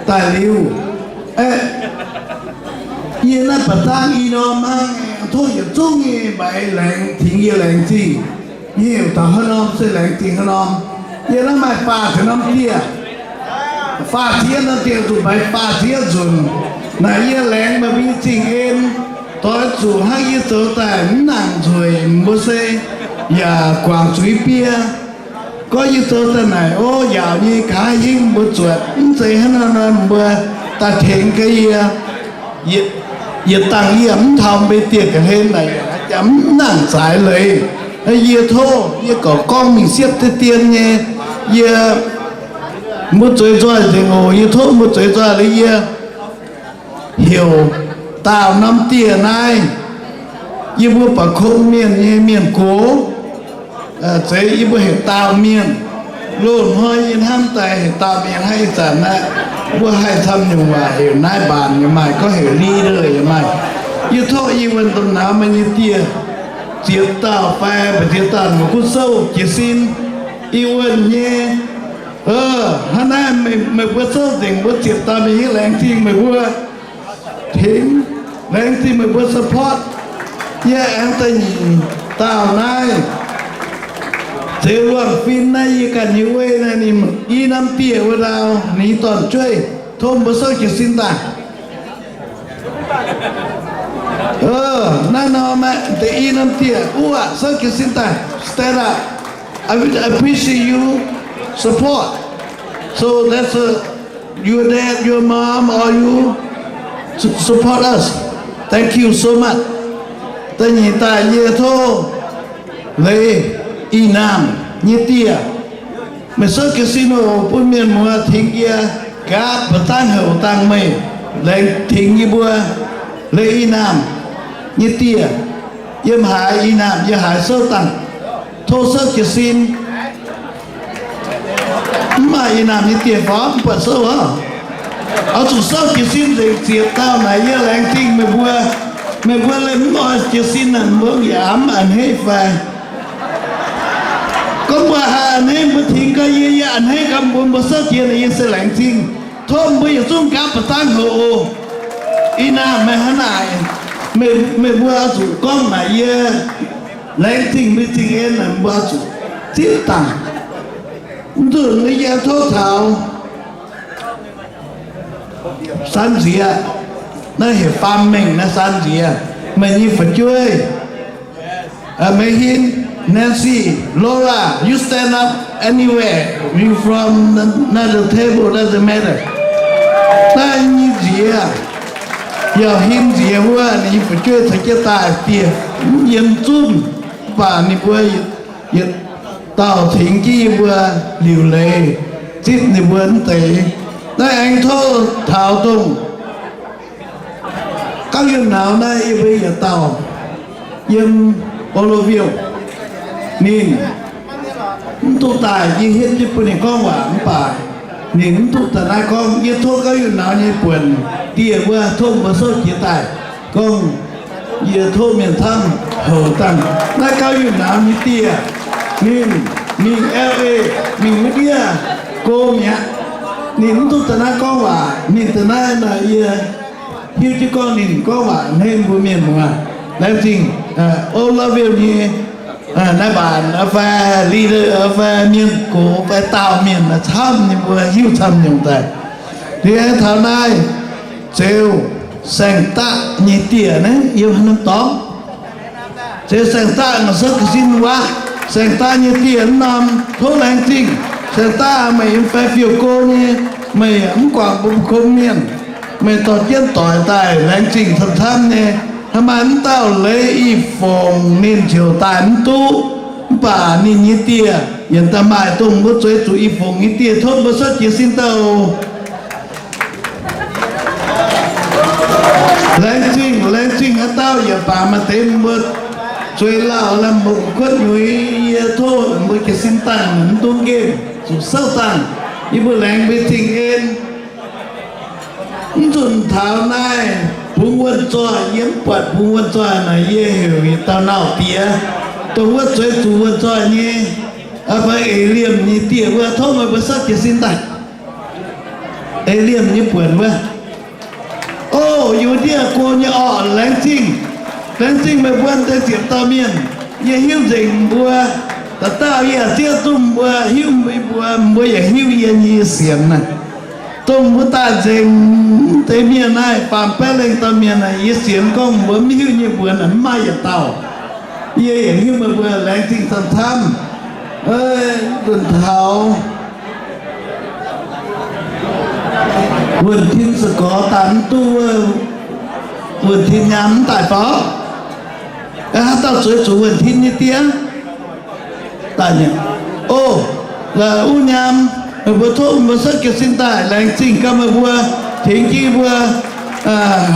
daaih liuz, aeqv, yie naaiv baac zaangv i norm hnangv, tov yietc zungv nyei maaiz laengz tengx yie laengz zingh. Yie heuc taux haaix norm se laengz zingh haaix norm. Yie naaiv maaih faah ziepc norm dieh, faah ziepc yietv norm dieh zuqc maaiz faah ziepc yietv nzunc. Naaic yie laengz meih mbuo nyei zingh en, doix zuqc hnangv yie zoux daaih mv nangc nzueic mbuo se yaac guangc zuiz biei. Gorngv yie zoux daaih naaic, o, yaauc nyei gaax hingv mbuo zuotc, mv zeiz hnangv naaiv nor mbuo daaih tengx ga yie. Yietc dangh yie mv taux mbei dieh ga'hlen naaic, mv nangc zaaix leiz. Yie tov yie gorngv gorngv mingh siepv deix dien nyei, yie, mbuo zueiz nzoih nzengc oc. Yie tov mbuo zueiz nzoih liuz yie heuc daauh norm dieh naaiv, yie mbuo baac kungx mienh nyei mienh gox, zeiz yie mbuo heuc daauh mienh. Loz-hnoi yie hnamv daaih heuc daauh mienh hnangv ih zanc aqv. Mbuo haih camv nyungc waac heuc naaiv mbaanc yaac maaih, gorngv heuc leader yaac maaih. Yie tov yie wuonh domh nauz meih nyei dieh ziepc dauh fai mbu'ziex dauh mbuo gunv souv jiez sin. Yie wuonh nyei, hnangv naaiv meih mbuo souv nzengc mbuo ziepc dauh mienh yie laengz zingh meih mbuo, tengx, laengz zingh meih mbuo support. Yie aengx da'nyeic dauh naaiv, Zeux Luangh Fin naaiv, yie ganh nyei weiv naaiv, ninh i norm dieh wuov ndau, ninh nyei dorn-jueiv, tov mbuo souv jiez sin daaih. Naaiv norm deix i norm dieh wuov, souv jiez sin daaih, stand up. I will appreciate you support. So that's a, your dad, your mom, all you su- support us. Thank you so much. Da'nyeic daaih yie tov leiz Ih Naamh nyei dieh, meih souv jiez sin oc, bun mienh muoz tengx yie nqaapv ba'zangv houc dangh meih, laengz tengx yie mbuo. Leiz Ih Naamh nyei dieh, yiem haaix Ih Naamh yiem haaix souv dangh, tov souv jiez sin. Mv maaih Ih Naamh nyei dieh fai mv buatc souv oc? Oix zuqc souv jiez sin nzengc ziepc dauh naaic yie laengz zingh meih mbuo. Meih mbuo leih mv oix jiez sin naaic, mbuo yaac mv a'hneiv fai? Gorngv mbuo haih a'hneiv, mbuo tengx gau yie, yie a'hneiv gau mbuo, mbuo souv jiez naaic yie se laengz zingh. Tov mbuo yietc zungv nqaapv ba'zangv houc oc. Ih Naamh meih hnangv naaic, meih mbuo oix zuqc gorngv naaic yie laengz zingh mbuo zingh en naaic, mbuo oix zuqc zipv dangc. Mv nzunc yie tov taux San Nziex, naaiv heuc Faam Mengh naaiv, San Nziex, meih nyei fu'jueiv, Mei Hin, Nancy, Laura, you stand up anywhere. You from another table, doesn't matter. Naaiv nyei nziex, Yauh Hin nziex wuov, ninh nyei fu'jueiv caux jienv daaih dieh, mv yiem zunv, mv baac ninh mbuo yietc dauh tengx jienv yie mbuo liuc leiz, zipv ninh mbuo mv deix. Naaiv aengx tov taux dongh Gauv Yunh Nauz naaiv, yie mbuo yietc dauh yiem Oroville. Ninh mv duqv daaih, yie hietv jienv bun ninh gorngv waac mv baac ninh mv duqv daaih naaiv gorngv. Yie tov Gauv Yunh Nauz nyei buonc dieh wuov, tov mbuo souv jiez daaih gorngv. Yie tov mienh camv houc dangh. Naaiv Gauv Yunh Nauz nyei dieh, ninh mingh L A, mingh maiv ndiev go mi'aqv. Ninh mv duqv daaih naaiv gorngv waac. Ninh daaih naaiv nor, yie hiuv jienv gorngv ninh gorngv waac a'hneiv mbuo mienh muoz. Laengz zingh Oroville nyei naaiv mbaanc fai leader fai mienh gox fai daauh mienh camv nyei, mbuo hiuv camv nyungc daaih. Liuz aengx taux naaiv Zeux Saeng-Daqv nyei dieh naaiv yiem haaix norm dorngx? Zeux Saeng-Daqv, souv jiez sin wuov. Saeng-Daqv nyei dieh mv norm tov laengz zingh. Saeng-Daqv, meih yiem fai fiuv go nyei, meih mv guangc mbuo mbuo kom mienh, meih dorh jienv doic daaih, laengz zingh camv-camv nyei. Hnangv maaih mv dauh Leiz Ih Fongc, ninh ziouc daaih mv duqv, mv baac ninh nyei dieh yienc daaih maaih dongh mbuo zueiz zuqc Ih Fongc nyei dieh, tov mbuo souv jiez sin daaih oc. Laengz zingh, laengz zingh haaix dauh yaac baac maaih deix mbuo zueiz lauh lamh mbuo kuotv nyuiz, yie tov mbuo jiez sin dangh mv dungx nqemh, zuqc souv dangh. Yie mbuo laengz mbuo zingh en. Mv nzunc taux naaiv bungx wuonh zoih, yie mv buatc bungx wuonh zoih naaic, yie heuc yietc dauh nauz diex, dongh wuov zueiz zuqc wuonh zoih nyei, fai eix liemh nyei dieh wuov, tov meih mbuo souv jiez sin daaih. Ei liemh nyei buonc wuov. O, yie ndiev go nyei orqc, laengz zingh. Laengz zingh meih mbuo deix ziepc dauh mienh. Yie hiuv nzengc mbuo, dauh dauh yie zieqv duqv mbuo hiuv mbuo, mbuo yaac hiuv yie nyei sienx naaic. Dongh mbuo daaih nzengc deix mienh naaiv, faam baeqv lengh dauh mienh naaic, yie sienx gorngv mbuo mv hiuv nyei mbuonx naaic mv maaih yietc dauh. Yie yaac hiuv meih mbuo, laengz zingh camv-camv. Nzunc taux Wuonh Tin se gorx daaih mv duqv wuov, Wuonh Tin nyaam mv daaih fai? Haaix dauh zueiz zuqc Wuonh Tin nyei die? Daaih nyei. O, wuov nyaam, meih mbuo tov mbuo souv jiez sin daaih, laengz zingh gaax meih mbuo, tengx jienv mbuo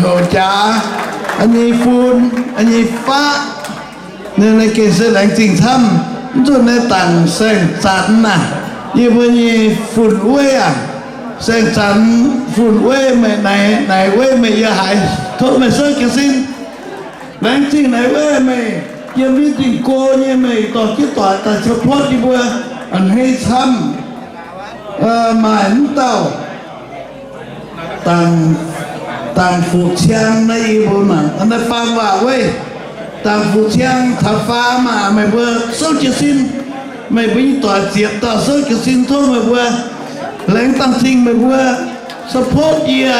houc jaax, nyei fun, nyei faqv. Ninh gengh se laengz zingh camv. Mv nzunc naaiv dangc Saeng Zanx naaic, yie mbuo nyei fun-wei aac. Saeng Zanx fun-wei meih, naaic wei meih yie haiz, tov meih souv jiez sin. Laengz zingh naaic wei meih, yiem mbiv zingh go nyei meih dorh jienv doic daaih support yie mbuo, a'hneiv camv. Maaih mv dauh Dangc Fuqv Ciang naaiv, yie mbuo mangc naaiv faam waac weiv. Dangc Fuqv Ciang caux faam aac, meih mbuo souv jiez sin. Meih mbuo nyei doic ziepc dauh souv jiez sin, tov meih mbuo laengz dangh zingh meih mbuo support yie.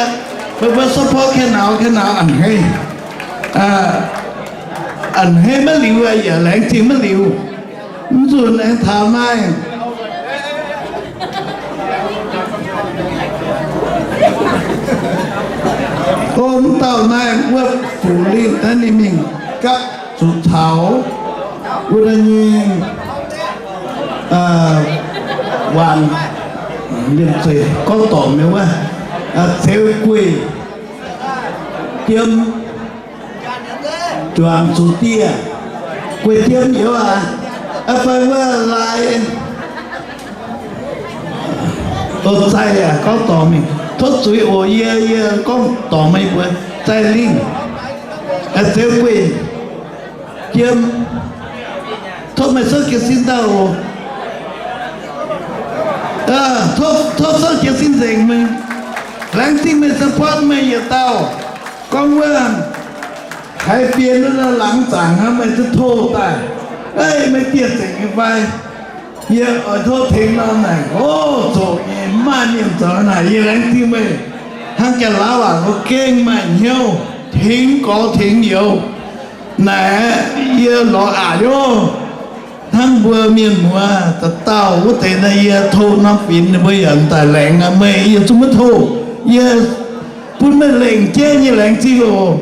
Meih mbuo support ka'nauz ka'nauz a'hneiv, a'hneiv maiv liuz, yaac laengz zingh maiv liuz. Mv nzunc aengx taux naaiv, o, mv dauh naaiv wuov Fuqv Lingh naaiv ninh mingh gapv zuqc taux wuov nyei waanc, liemh zeih gorngv dorngc nyei wuov, Zeux Gueix Jiem, juangc zuqc dieh, Gueix Jiem youz aac, fai wuov Lai, o, Zaih aac, gorngv dorngc mingh, tov zuiz oc, yie, yie gorngv dorngc meih mbuo, Zaih Lingh, Zeux Gueix Jiem, tov meih souv jiez sin daaih oc. Tov souv jiez sin nzengc meih. Laengz zingh meih support meih yietc dauh. Gorngv wuov, haiz fienx wuov laangz zaangc hnangv, meih zuqc tov daaih. Ei, meih dieh zengc nyei fai? Yie oix tov tengx nor naaic, o, zoqc nyei, mv maaih mienh zoux naaic, yie laengz zingh meih. Hnangv Janx-Laauv waac, mbuo gengh maaih hnyouv tengx gorx tengx youz. Naaic yie lorz aqc nyei. Hnangv mbuo mienh muoz dauh dauh wuov deix naaic, yie tov norm fienx ninh mbuo yaac daaih laengz aqv. Meih yie zungv maiv tov. Yie bun meih lengc jeiv nyei laengz zingh oc.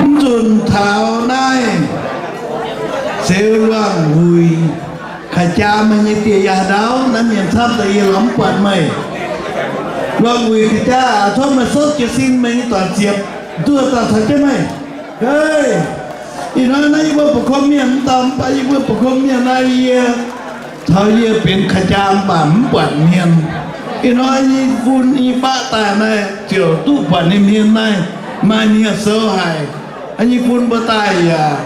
Mv nzunc taux naaiv Zeux Luangh Wuic, kaaix jaa meih nyei dieh yaac haaix ndau, naaiv mienh camv daaih yie lorz mv buatc meih. Luangh Wuic kaaix jaa aac, tov meih souv jiez sin, meih nyei doic ziepc nduoh dauh caux jienv meih. Hei, ih hnoi naaiv yie mbuo ba'kom mienh mv dauh mv baac yie mbuo ba'kom mienh naaiv yie taux yie benx kaaix jaa mv baac mv buatc hmien. Ih hnoi nyei fun nyei faqv daaih naaiv ziouc duqv buatc ninh hmien naaiv, maaih hniev-sou haic. Nyei fun mbuo daaih yaac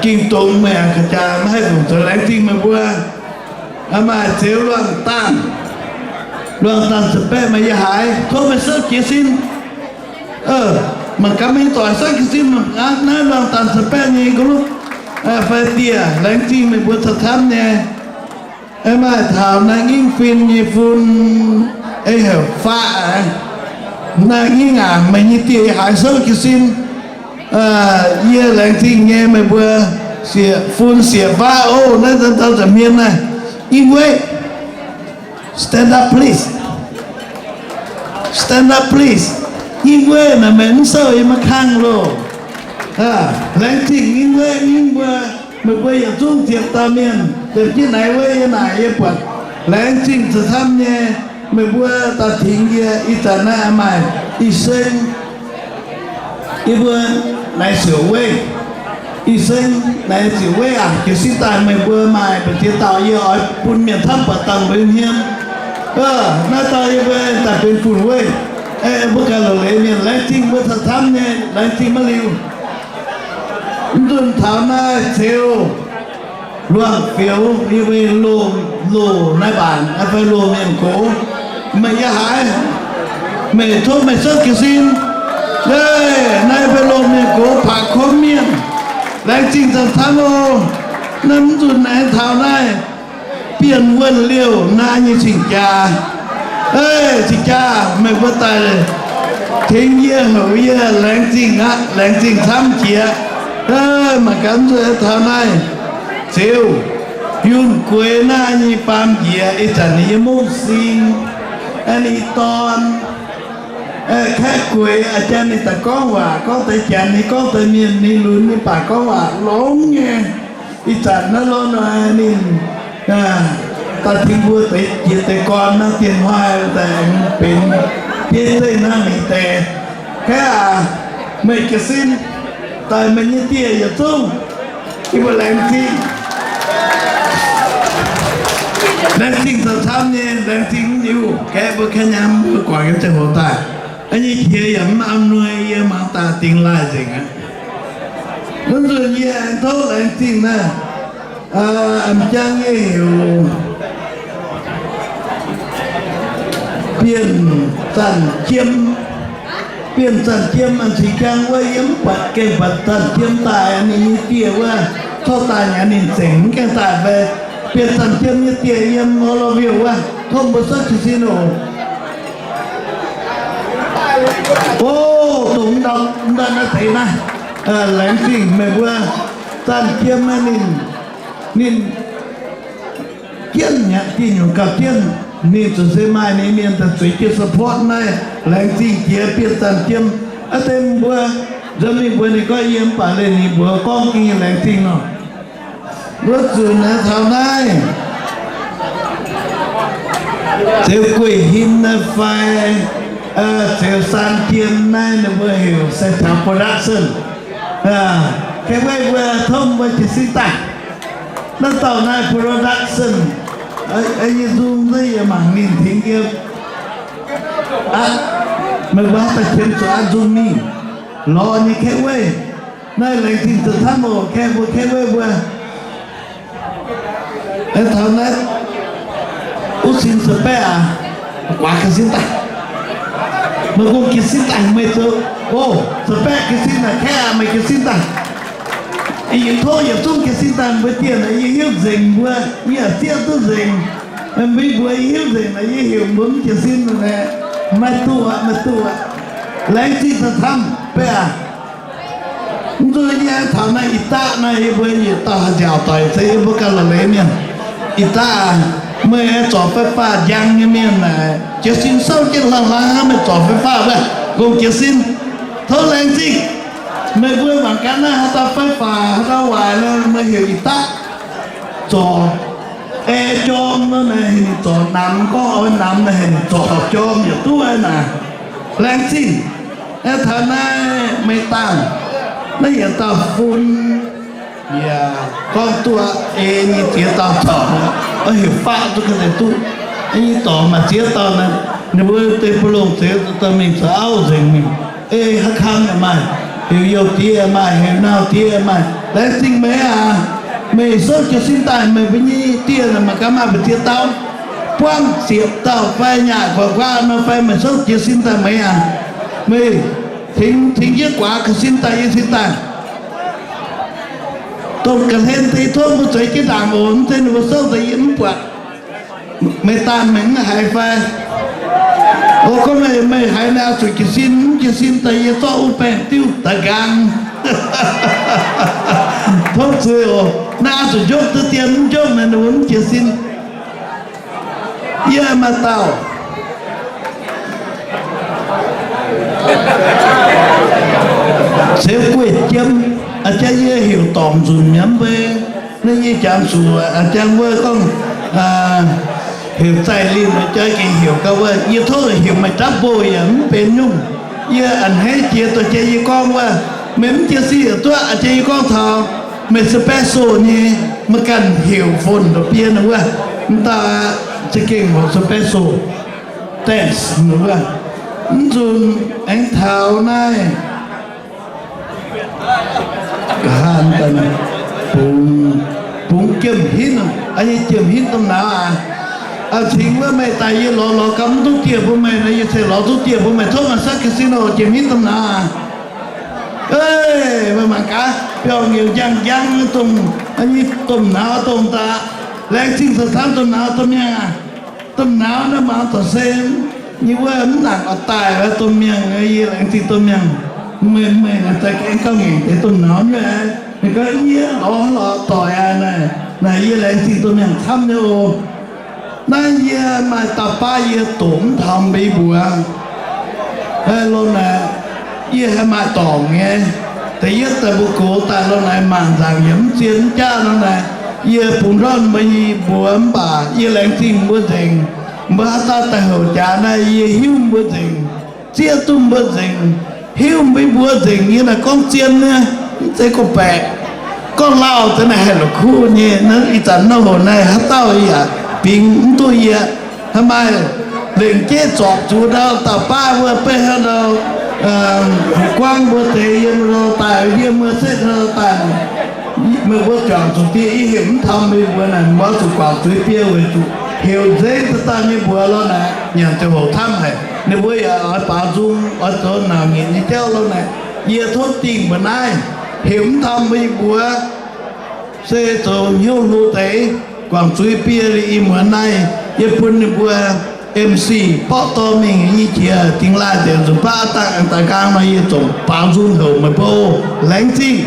ging dongz meih aqv, kaaix jaa maiv haih fungc zoux, laengz zingh meih mbuo. Maaih Zeux Luangh Daanh, Luangh Daanh Saeng-Baeqv meih yie haiz, tov meih souv jiez sin. Mangc gaax meih nyei doic souv jiez sin, mangc gaax naaiv Luangh Daanh Saeng-Baeqv nyei ga'lupv fai dieh, laengz zingh meih mbuo camv-camv nyei. Maaih taux Naaiv Ngingv Fin nyei fun, ei heuc Faqv aqv. Naaiv Ngingv aac, meih nyei dieh yie haiz souv jiez sin. Yie laengz zingh nyei meih mbuo, fun Sieqv Faqv oc. Naaiv dau nza'hmien naaiv, Ngingv Weiv, stand up please, stand up please. Ngingv Weiv naaic, meih mv souv yie maiv kangv loh. Laengz zingh Ngingv Weiv, Ngingv mbuo, meih mbuo yietc zungv ziepc dauh mienh, ziepc jienv Naaiv Weiv yie naaic yie buatc. Laengz zingh camv-camv nyei meih mbuo daaih tengx yie. Ih zanc naaiv maaih I Seng, yie mbuo Naaiv Siouc Weiv, I Seng, Naaiv Siouc Weiv aac, jiez sin daaih meih mbuo maaih mbu'ziex dauh yie oix bun mienh camv buatc dangh mbuo nyei hmien. Naaiv dauh yie mbuo daaih benx fun-weiv. Mbuo ganh longc leiz mienh, laengz zingh mbuo camv-camv nyei, laengz zingh maiv liuz. Mv nzunc taux naaiv Ziouv Luangh Fioux yie mbuo loz-loz naaiv mbaanc fai loz mienh gox, meih yie haiz, meih tov meih souv jiez sin. Naaiv fai loz mienh gox paax kuv mienh, laengz zingh zanc camv oc. Naaiv mv nzunc aengx taux naaiv Bienh Wuonh Liouh naaiv nyei cing-jaa. Cing-jaa meih mbuo daaih tengx yie houc yie, laengz zingh aqv, laengz zingh camv jiex. Mangc gaax mv nzunc taux naaiv Ziouv Yunh Gueix naaiv nyei baamh njiec, ih zanc ninh nyei mungv sing, ninh dorn, Kaeqv Gueix, a'jang ninh daaih gorngv waac, gorngv deix Janx, ninh gorngv deix Mienh, ninh lunx, ninh baac gorngv waac longx nyei. Ih zanc naaiv lorqc nor ninh daaih tengx mbuo deix jiex deix gorn naaiv dien hnoi daaih aengx benx bieiv zeiv hnangv ninh deix. Kaeqv aac, meih jiez sin daaih meih nyei dieh yietc zungv, yie mbuo laengz zingh. Laengz zingh zoux camv nyei, laengz zingh mv liuz, kaeqv mbuo kaeqv nyaam mbuo guangc yiem ziangh hoc daaih. Nyei qiex yaac mv am nui, yie mangc daaih dingx laaih nzengc aqv. Mv nzunc yie aengx tov laengz zingh naaiv, m'jangv yie heuc Bienh Zanc Jiem. Bienh Zanc Jiem, m'jangv wuov yie mv buatc gengh buatc Zanc Jiem daaih, ninh nyei dieh wuov, tov daaih nyanc ninh zengc mv gaengh daaih fai. Bienh Zanc Jiem nyei dieh yiem Oroville wuov, tov mbuo souv jiez sin oc. O, dongh ndau naaiv deix naaiv, laengz zingh meih mbuo. Zanc Jiem ninh, ninh jienv nyanc dieh nyungc gauh jienv, ninh zuqc se maaih ninh mienh daaih zueiz jienv support naaiv. Laengz zingh jiex Bienh Zanc Jiem. Aa, deix mbuo nzuonx mingh mbuox ninh gorngv yie mv baac leih ninh mbuox gorngv gengh laengz zingh nor. Wuov nzunc naaiv taux naaiv Ziouv Gueiv Hinh naaiv fai Ziouv Saan Jien naaiv, ninh mbuo heuc Sai Taux Production. Kaeqv mbuo tov mbuo jiez sin daaih. Naaiv dauh naaiv production, yie nzung naaiv yie mangc ninh tengx yie. Aqv, meih mbuo daaih qiemx zuqc aqv, nzung mingh lorz nyei kaeqv weiv. Naaiv laengz zingh zoux camv oc, kaeqv mbuo kaeqv weiv mbuo. Aengx taux naaiv uv sin sax-baeqv aac, guaax jiez sin daaih. Meih gong jiez sin daaih meih zoux, o, sax-baeqv jiez sin daaih, kaeqv aac, meih jiez sin daaih. Yie tov yietc zungv jiez sin daaih, mbuo dieh naaic yie hiuv nzengc mbuo, yie yaac zieqv duqv nzengc. Meih mbuo yie hiuv nzengc naaic yie heuc mbuo mv jiez sin naaic, maiv duqv aqv, maiv duqv aqv. Laengz zingh daaih camv, baeqv aac. Mv nzunc yie aengx taux naaiv ih daqv naaiv, yie mbuo yietc dauh haih nziaauc doic se yie mbuo ganh la'leiz mienh. Ih daqv aac, meih aengx zorc faix faah njang nyei mienh naaic, jiez sin souv jienv hlang hlang hnangv meih zorc faix faah wuov, gong jiez sin. Tov laengz zingh. Meih mbuo mangc gaax naaiv haaix dauh faix faah, haaix dauh waaic nor, meih heuc ih daqv zorc. Ei jorm nor naaic heuc ninh zorc namx, gorngv oix namx naaic heuc ninh zorc jorm yietc duqv naaic. Laengz zingh. Aengx taux naaiv Meiv Daanh, naaiv yietc dauh fun, yaac gorngv duqv ei nyei ziex dauh dorngx, oix heuc faqv duqv ga'naaiv duqv. Ei nyei dorngx maaih ziex dauh naaiv, ninh mbuo deix ba'longc zeix dauh mingh zoux auv nzengc mingh. Ei haaix kang yaac maaih, heuc youh diex maaih, heuc nauh diex maaih. Laengz zingh meih aac. Meih souv jiez sin daaih, meih mbuo nyei dieh naaic mangc gaax maaih mbu'ziex dauh, buangv ziepc dauh fai nyaaic gu'nguaaz nor fai, meih souv jiez sin daaih meih aac. Meih tengx, tengx jienv guaax ga'sin daaih, yie sin daaih. Dongh ga'hlen deix tov mbuo zueiz jienv ndaangc oc, mv zeiz ninh mbuo souv daaih yie mv buatc. Meiv Daanh, meih mv haiz fai? O, gorngv meih, meih haiz naaiv oix zuqc jiez sin, mv jiez sin daaih yie zorqv wuov baengh diuv daaih nqaang. Tov zuiz oc. Naaiv oix zuqc njopv duqv dien, mv njopv naaic ninh mbuo mv jiez sin. Yie maaih dauh Ceuv Gueiv Jiem, a'jang yie heuc dorngc nzunc mi'aqv mv bei. Naaiv yie jangx zuqc a'jang wuov gorngv heuc Zaih Linh, a'jang gengh heuc gau wuov, yie tov heuc maaih jauv mboh yaac mv benx nyungc. Yie a'hneiv jiex dorh jiex yie gorngv wuov, meih mv jiez sin yietc duqv, a'jang yie gorngv taux meih special nyei, meih ganh heuc phone ndortv biei wuov, m'dauh aqv, za'gengh hoqc special. Thanks wuov. Mv nzunc aengx taux naaiv Bungx, bungx jiemh hinv, nyei jiemh hinv domh nauz aac. Cingx wuov meih daaih yie lorz, lorz gau mv duqv dieh bun meih nor, yie se lorz duqv dieh bun meih, tov maaih casino jiemh hinv domh nauz aac. Meih mangc gaax, biauv-nyiemc njang njang nyei domh, nyei domh nauz dongh daaih. Laengz zingh camv-camv domh nauz domh mienh aac. Domh nauz naaiv mangc taux se nyei wuov mv nangc oix daaih, domh mienh, yie laengz zingh domh mienh. Meih, meih naaic za'gengh gauh ngaengc deix domh nauz nyei. Meih gorngv yie lorz lorz doic aac naaic, naaic yie laengz zingh domh mienh camv nyei oc. Naaiv yie maaih dauh baav yie doqc mv taux mbuo mbuox. Lo naaic, yie haih maaih dorngc nyei. Da'yietv daaih mbuo gox daaih lo naaic mangc nzaangc yaac mv zien mv jaav nor naaic, yie bungx ndortv meih nyei mbuox mv baac yie laengz zingh mbuo nzengc. Mbuo haaix dauh daaih houc jaax naaic yie hiuv mbuo nzengc, zieqv duqv mbuo nzengc, hiuv mbuo nzengc. Yie naaic gorngv zien nyei, mv zeiz gorngv-baeqc. Gorngv lauh deix naaic haih la'kuqv nyei. Naaiv ih zanc nor hoc naaic haaix dauh yaac bingx mv duqv yie. Haaix maaih lengc jeiv zorpc zuqc ndau dauh baav wuov, beiv hnangv ndau Guangv mbuo deix yiem ndau daaih, yiem muoz-setv ndau daaih, meih mbuo juangc zuqc dieh, yie heuc mv taux meih mbuo naaic, mbuo zuqc guangc zuiz biei weic zuqc heuc nzengc daaih daaih nyei mbuox lo naaic, nyanc ziangh hoc camv haic. Ninh mbuo yaac oix baaux nzung, oix zoux nauc nyitc nyei jauv lo naaic. Yie tov dingh mbuo naaiv, heuc mv taux meih mbuox se zoux hnyouv hlo deix, guangc zuiz biei liuz ih muonz naaiv yie bun ninh mbuo M C borqv dorh mingh nyei qiex dingx laaih nzengc nzunc baav dangh daaih nqaang nor, yie zungv baaux nzung heuc meih mbuo. Laengz zingh.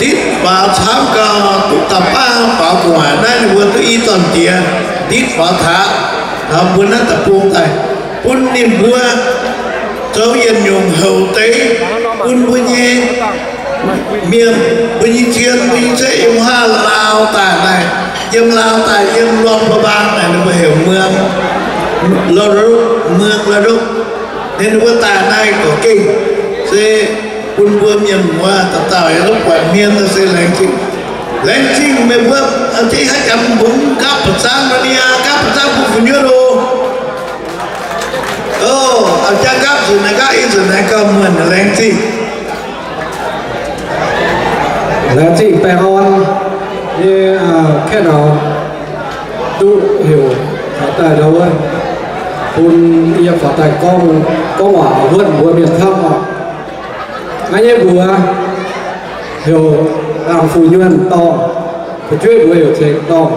Nditv faaux camv gau, duqv da'baav faaux gu'nguaaic naaiv ninh mbuo duqv i dorn-diex nditv faaux taux, taux mbuo naaiv deic-bung daaih, bun ninh mbuo zoux yietc nyungc houc deix bun mbuo nyei mienh, mbuo nyei cien, mbuo nyei cuotv yiem haav Laauv daaih naaic, yiem Laauv daaih yiem Luang Prabang naaic ninh mbuo heuc Muang La'lokv, Muang La'lokv. Ninh mbuo daaih naaiv gorqv-gengh se bun mbuo mienh muoz dauh dauh yaac duqv buatc hmien se laengz zingh. Laengz zingh meih mbuo, aa, jiex haaix jangx mbuo mv gapv ba'zangv nor niaa, gapv ba'zangv bun fu'nyuoqv oc. Aa, jangv gapv nzunc naaiv gapv ih nzunc naaiv gauh muonh laengz zingh. Laengz zingh baengh orn nyei, aa, kaeqv naux duqv heuc taux daaih ndau wuov, bun yie faaux daaih gorngv, gorngv waac huotv mbuo mienh camv oc. Naaiv nyei mbuox heuc Laangh Fu'nyuonh Dorngh, fu'jueiv mbuox heuc Ceng Dorngh.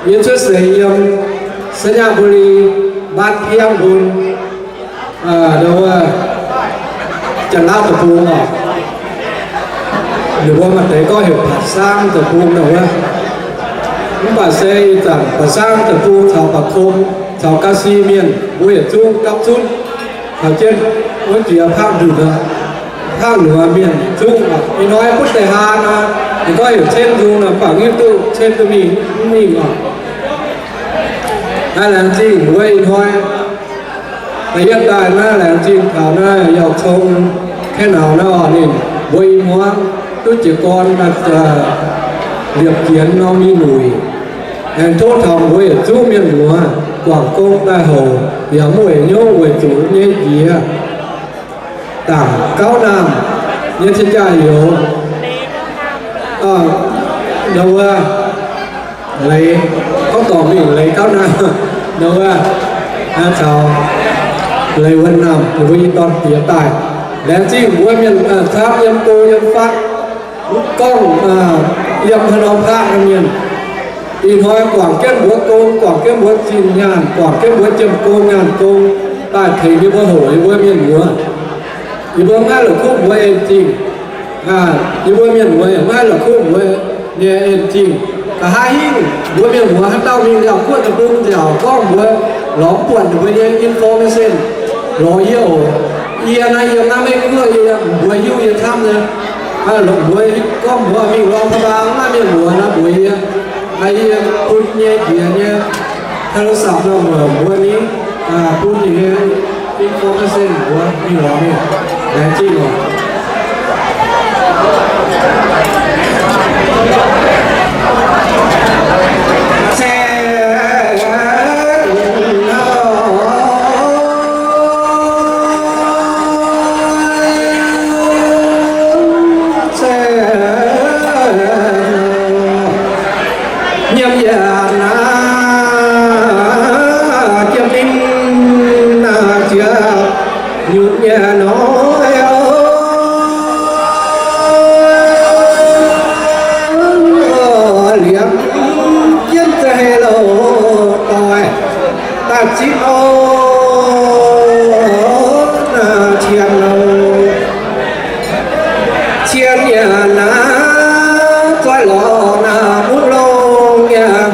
Yie cuotv seix yiem Sainyabuli, mbatv hiaangv mbun, ndau wuov, Janx-Laauv deic-bung oc. Ninh mbuo maaih deix gorngv heuc Patc Saang deic-bung ndau wuov. Mv baac se ih zanc Patc Saang deic-bung caux Baac Kom caux Ga'sie mienh mbuo yietc zungv gapv zunv taux jienv wuov jiex Paakv Nduqc, Paakv Nuoz mienh zungv oc. Ih hnoi butv deix haan nor, ninh gorngv heuc cen nzung nor, mv baac ngiv duqv cen duqv mingh mv mingh oc. Naaiv laengz zingh wuov ih hnoi da'yietv daaih naaiv laengz zingh taux naaiv Yauh Cong Kaeqv Naux naaiv oc. Ninh mbuo i hmuangv duqv jiez gorn liepc jienx norm mingh luic. Aengx tov taux mbuo yietc zungv mienh muoz guangc gong daaih houc yaac mv weic hnyouv weic zuqc nyei njiec, dangc gauv naamh nyei cien jaa-youz. Ndau wuov, leiz, gorngv dorngc mingh leiz gauv naamh, ndau wuov, caux leiz wuonh naamh, ninh mbuo i dorn diex daaih. Laengz zingh mbuo mienh camv yiem go yiem fatv, gorngv yiem haaix norm paakv mienh. Ih hnoi guangc jienv mbuo gong, guangc jienv mbuo zinh nyaanh, guangc jienv mbuo jiem gong nyaanh gong, daaih tengx yie mbuo hoqc yie mbuo mienh muoz. Yie mbuo maiv la'kuqv mbuo en-zingh. Yie mbuo mienh muoz maiv la'kuqv mbuo nyei en-zingh. Nqa'haav hingv mbuo mienh muoz haaix dauh mingh liaauc guoqv deic-bung nziaauc gorngv mbuo lorz mv buatc ninh mbuo nyei information lorz yie oc. Yie naaiv yiem naaiv Meiv Guoqv, yie mbuox hiuv yie camv nyei. Longc mbuo gorngv mbuo mingh Luang Prabang naaiv mienh muoz naaiv mbuox yie, yie bun nyei njiec nyei โทรศัพท์ nor mbuox mbuo mingh bun ninh nyei information mbuo mingh lorz mingh. Laengz zingh oc. Nyiemc yaac naaiv jiem ninh naaiv ziepc nyutc nyei hnoi, liemh jienv za'eix loz-doic daaih zipv oc, naaiv cien loz. Cien yaac naaiv zoih lorz naaiv mbuo longx yaac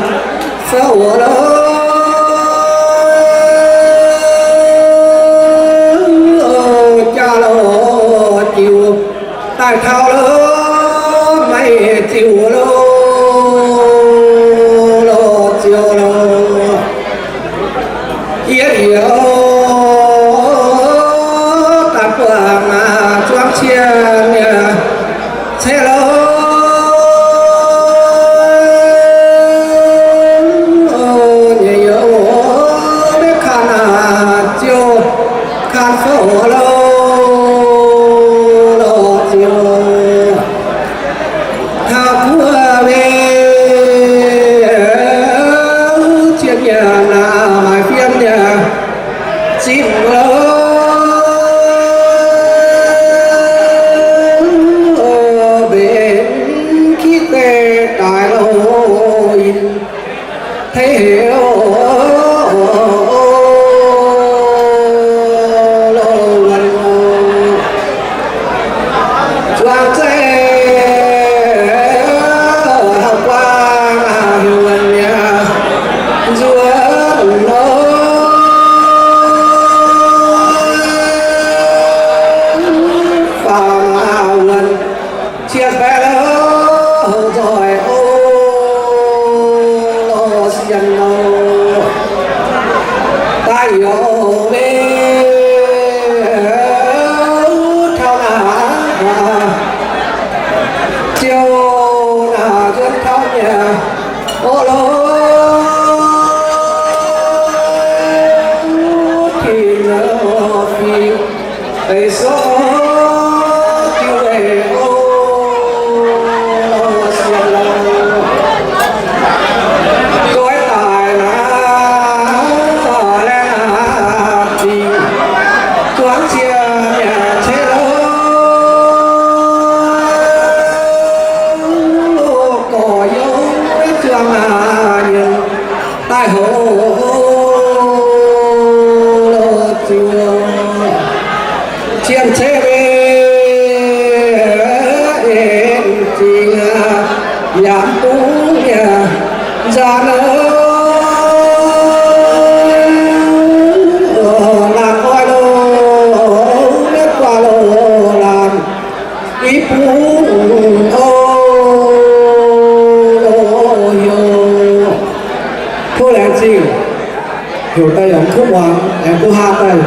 fouv wuov loh, jaax loh jiuc daaih taux loh, maiv ziux loh, loh ziux loh. Yie heuc daaih buangh zuangx cien nyei ceix loh, nyei youz maiv kanh ziouc kanh fouv loh, loh ziux. Taux guoqv mbuo cien yaac naaiv maaih fiem yaac zipv loh, mbenc Sienx baeqc lorz nzoih o, lorz sienx lorz daaih youz mei taux naaic, ziouc naaic nzuonx taux nyei o lorz tin lorz fingx. Eix sou jiu leih o, sienx lorz goiv daaih naaic, laengz naaic zingh zuangx cie mi'aqv ceix lorz, gorx-youz zuangx aqv nyei. Daaih hoc lorz ziouc cien ceix mei en zingh yaac bungx yaac nzanc, laanh oix lorz mietv guaax lorz laanh. Ih bung o, heuc tov laengz zingh, heuc daaih yaac mv kuv muangx, aengx duqv haav daaih,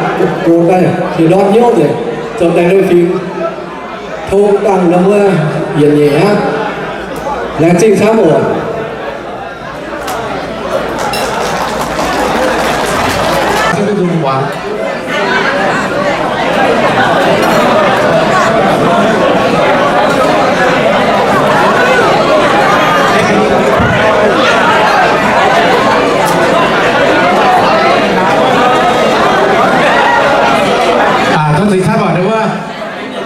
gox daaih, heuc ndortv hnyouv nzengc, zoux daaih lui fingx, tov dangh ndau wuov yietc nyeic aqv. Laengz zingh camv oc. Aa, tov zingh camv oc, ndau wuov.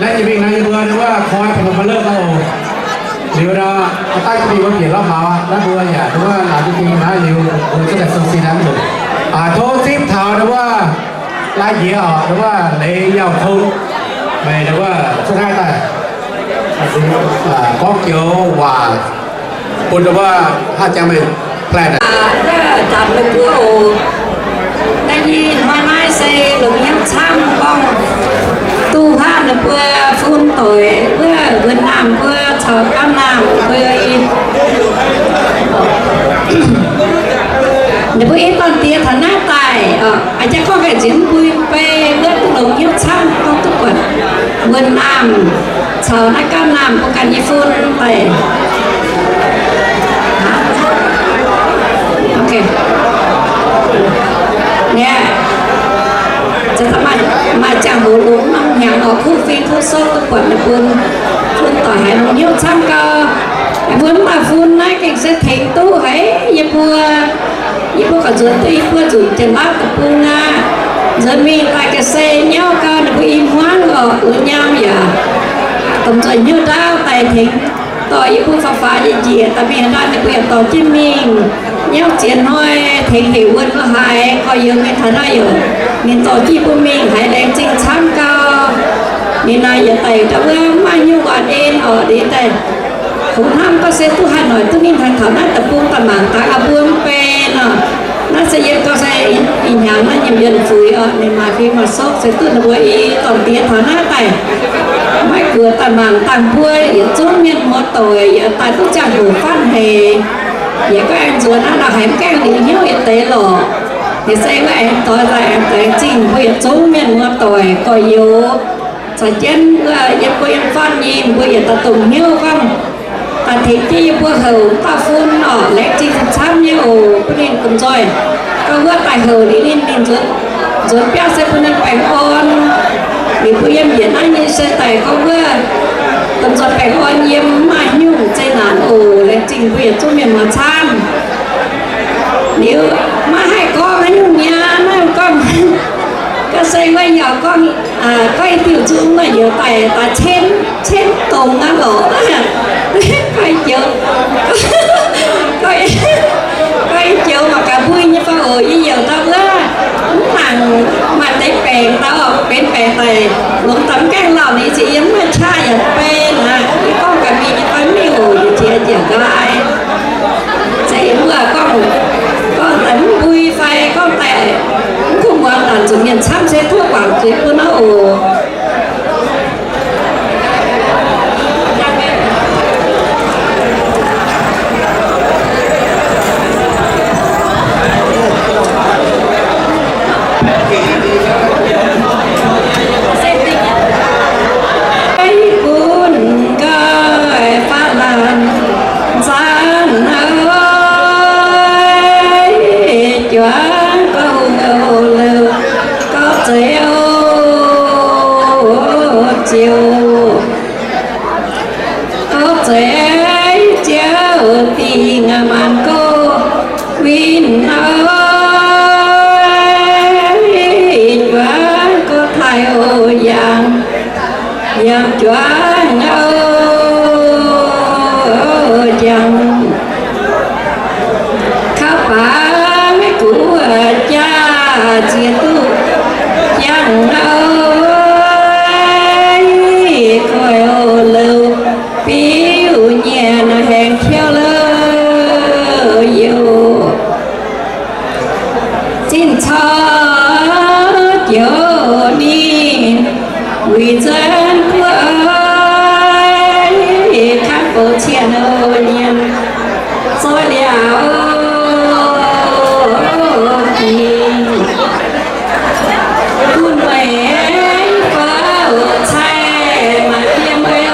Naaiv jiex mingh naaiv yie mbuo ndau wuov koi pa'lov pa'lov oc. Liuz nor, daaih mingh mbuo bieqc lauh maux aqv. Naaiv mbuo yaac ndau wuov laaix jiex mingh naaiv liuz, mbuo cuotv daaih sou sin naaiv mv zuqc. Aa, tov zipv taux ndau wuov lai jiex oc, ndau wuov Leiz Yauh Cong, meih ndau wuov cuotv naaiv daaih gorngv joux waac bun ndau wuov haav jangx meih plai daaih. Aa, zanc meih mbuo oc. Naaiv nyei hnoi naaiv se longc hnyouv camv gorngv duqv haav ninh mbuo fun doic wuov Việt Nam mbuo caux Gauv Nam mbuo i, ninh mbuo i dorn diex taux naaiv daaih oc. Aa, jang gorngv gaengh nziex mv mbui bei wuov duqv longc hnyouv camv gorngv duqv buatc Việt Nam caux naaiv Gauv Nam mbuo ganh nyei fun daaih. Ok. Naaiv, maaih ziangh hoc longx norm hnyangx oc, kuv fing kuv souv duqv buatc ninh mbuo fun doic haiz longc hnyouv camv gau. Mbuo mv maaih fun naaiv gengh se tengx duqv haiz yie mbuo, yie mbuo gauh nzuonx duqv yie mbuo nzunc Janx-Laauv deic-bung aqv. Nzuonx mingh daaih ga'sie nyauv gau ninh mbuo i hmuangv oc, uix nyaam yaac domh nzoih hnyouv ndaauv daaih tengx dorh yie mbuo faaux faaux njiec njiec daaih mingh haaix ndau ninh mbuo yaac dorh jienv mingh. Nyauv ziex hnoi tengx hec wuonh wuov haiz gorx-youz mingh taux naaiv yaac ninh dorh jienv mbuo mingh haiz laengz zingh camv gau. Ninh naaic yietc daic ndau wuov mv maaih hnyouv waac en oc, ninh daaih kungx hnamv gorngv se duqv haih noic duqv ninh taux naaiv deic-bung daaih mangc dangx aqv mbuo mv bei nor. Naaiv se yiem gau se ih hnyangx naaiv nyiemc yuonh fuix oc, ninh maaih fim maaih sokv se duqv ninh mbuo i dorn diex taux naaiv daaih maiv guoqv daaih mangc dangh mbuo yietc zungv mienh muoz-doic yaac daaih duqv ziangh hoc fatv hec. Yaac gorngv aengx nzuonx naaiv nor haiz mv gaengh liuz hnyouv yietc deix lorqc. Ninh se wuov aengx doix daaih aengx laengz zingh mbuo yietc zungv mienh muoz-doic gorx-youz caux jienv wuov yiem mbuo yiem fatv nyei mbuo yietc dauh domh hnyouv gorngv daaih tengx jienv yie mbuo houc dauh fun oc, laengz zingh camv nyei oc. Bun ninh domh nzoih gorngv wuov daaih houc liuz ninh, ninh nzuonx, nzuonx biauv se bun ninh baengh orn. Liuz mbuo yiem njiec naaiv nyei se daaih gorngv wuov domh nzoih baengh orn yiem mv maaih haaix nyungc zeqc naanc oc. Laengz zingh mbuo yietc zungv mienh muoz camv. Liuz maiv haih gorngv haaix nyungc mi'aqv, maiv gorngv. Ga'sie wuov yaac gorngv, gorngv i diuc zungv naaiv yaac daaih, daaih cen, cen dongz aqv lorqc. Gorngv i joux, gorngv i joux mangc gaax mbui nyei fai oc. Yie yaac ndau wuov mv nangc maaih deix baengc daaih oc, benx baengc daaih longx daaih mv gaengh lauh ninh ziqc yiem mv maaih qaqv yaac bei naaic. Yie gorngv gaax mingh nyei fai mv mingh oc, yie jiex njiec nqa'haav. Zeiz mbuo gorngv, gorngv daaih mv mbui fai gorngv daaih mv kuv muangx naanc zuqc mienh camv se duqv guangc zuiz bun aqv oc. Aengx kiouv lorqc, youc zinh caux joux mingh wuic nzuonx guoqv, kamv bouc cien nor nyiemc zoih liuz, bun meih faaux cai maaih fiem meih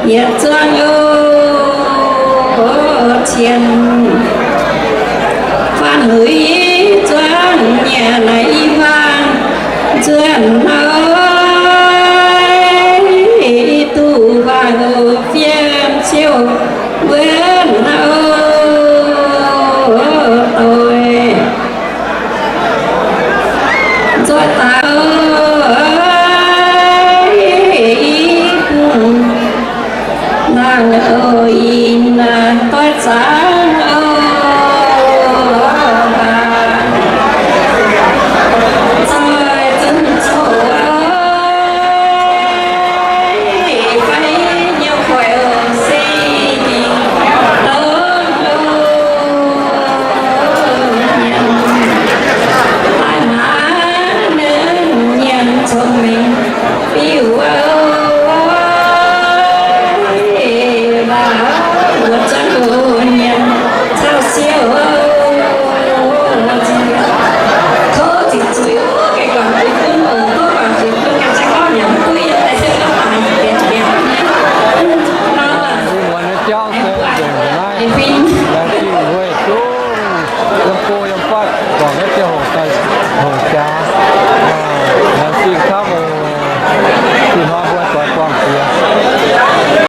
Yietc zuangx oc, cien faanh huix zuangx nyanc naaic i faanh nzuonx hnoi, i duqv faanh oc fiem ciouv wuonv hnoi doic. Nzoih daaih i bung naaic oc, ih naaic doix zaangc oc, nzoih zunc coqv oc, fai nyei hoic oc, se dingc dongh oc, nyanc daaih naaiv ninh nyanc cong-mengh. Biuv oc, mbuo zungv oc nyanc caux siou oc. Tov zingc zuiz oc, gaengh guangc zuiz bun oc, tov guangc zuiz bun ganh caux gorngv nyanc duqv yiem daaih se gorngv daaih bienc bienc nor. Laengz zingh mbuo nyei jauv se nzengc nzengc naaiv, laengz zingh mbuo zungv yiem go yiem fatv guangc naaiv ziangh hoc daaih hoqc jaax. Laengz zingh taux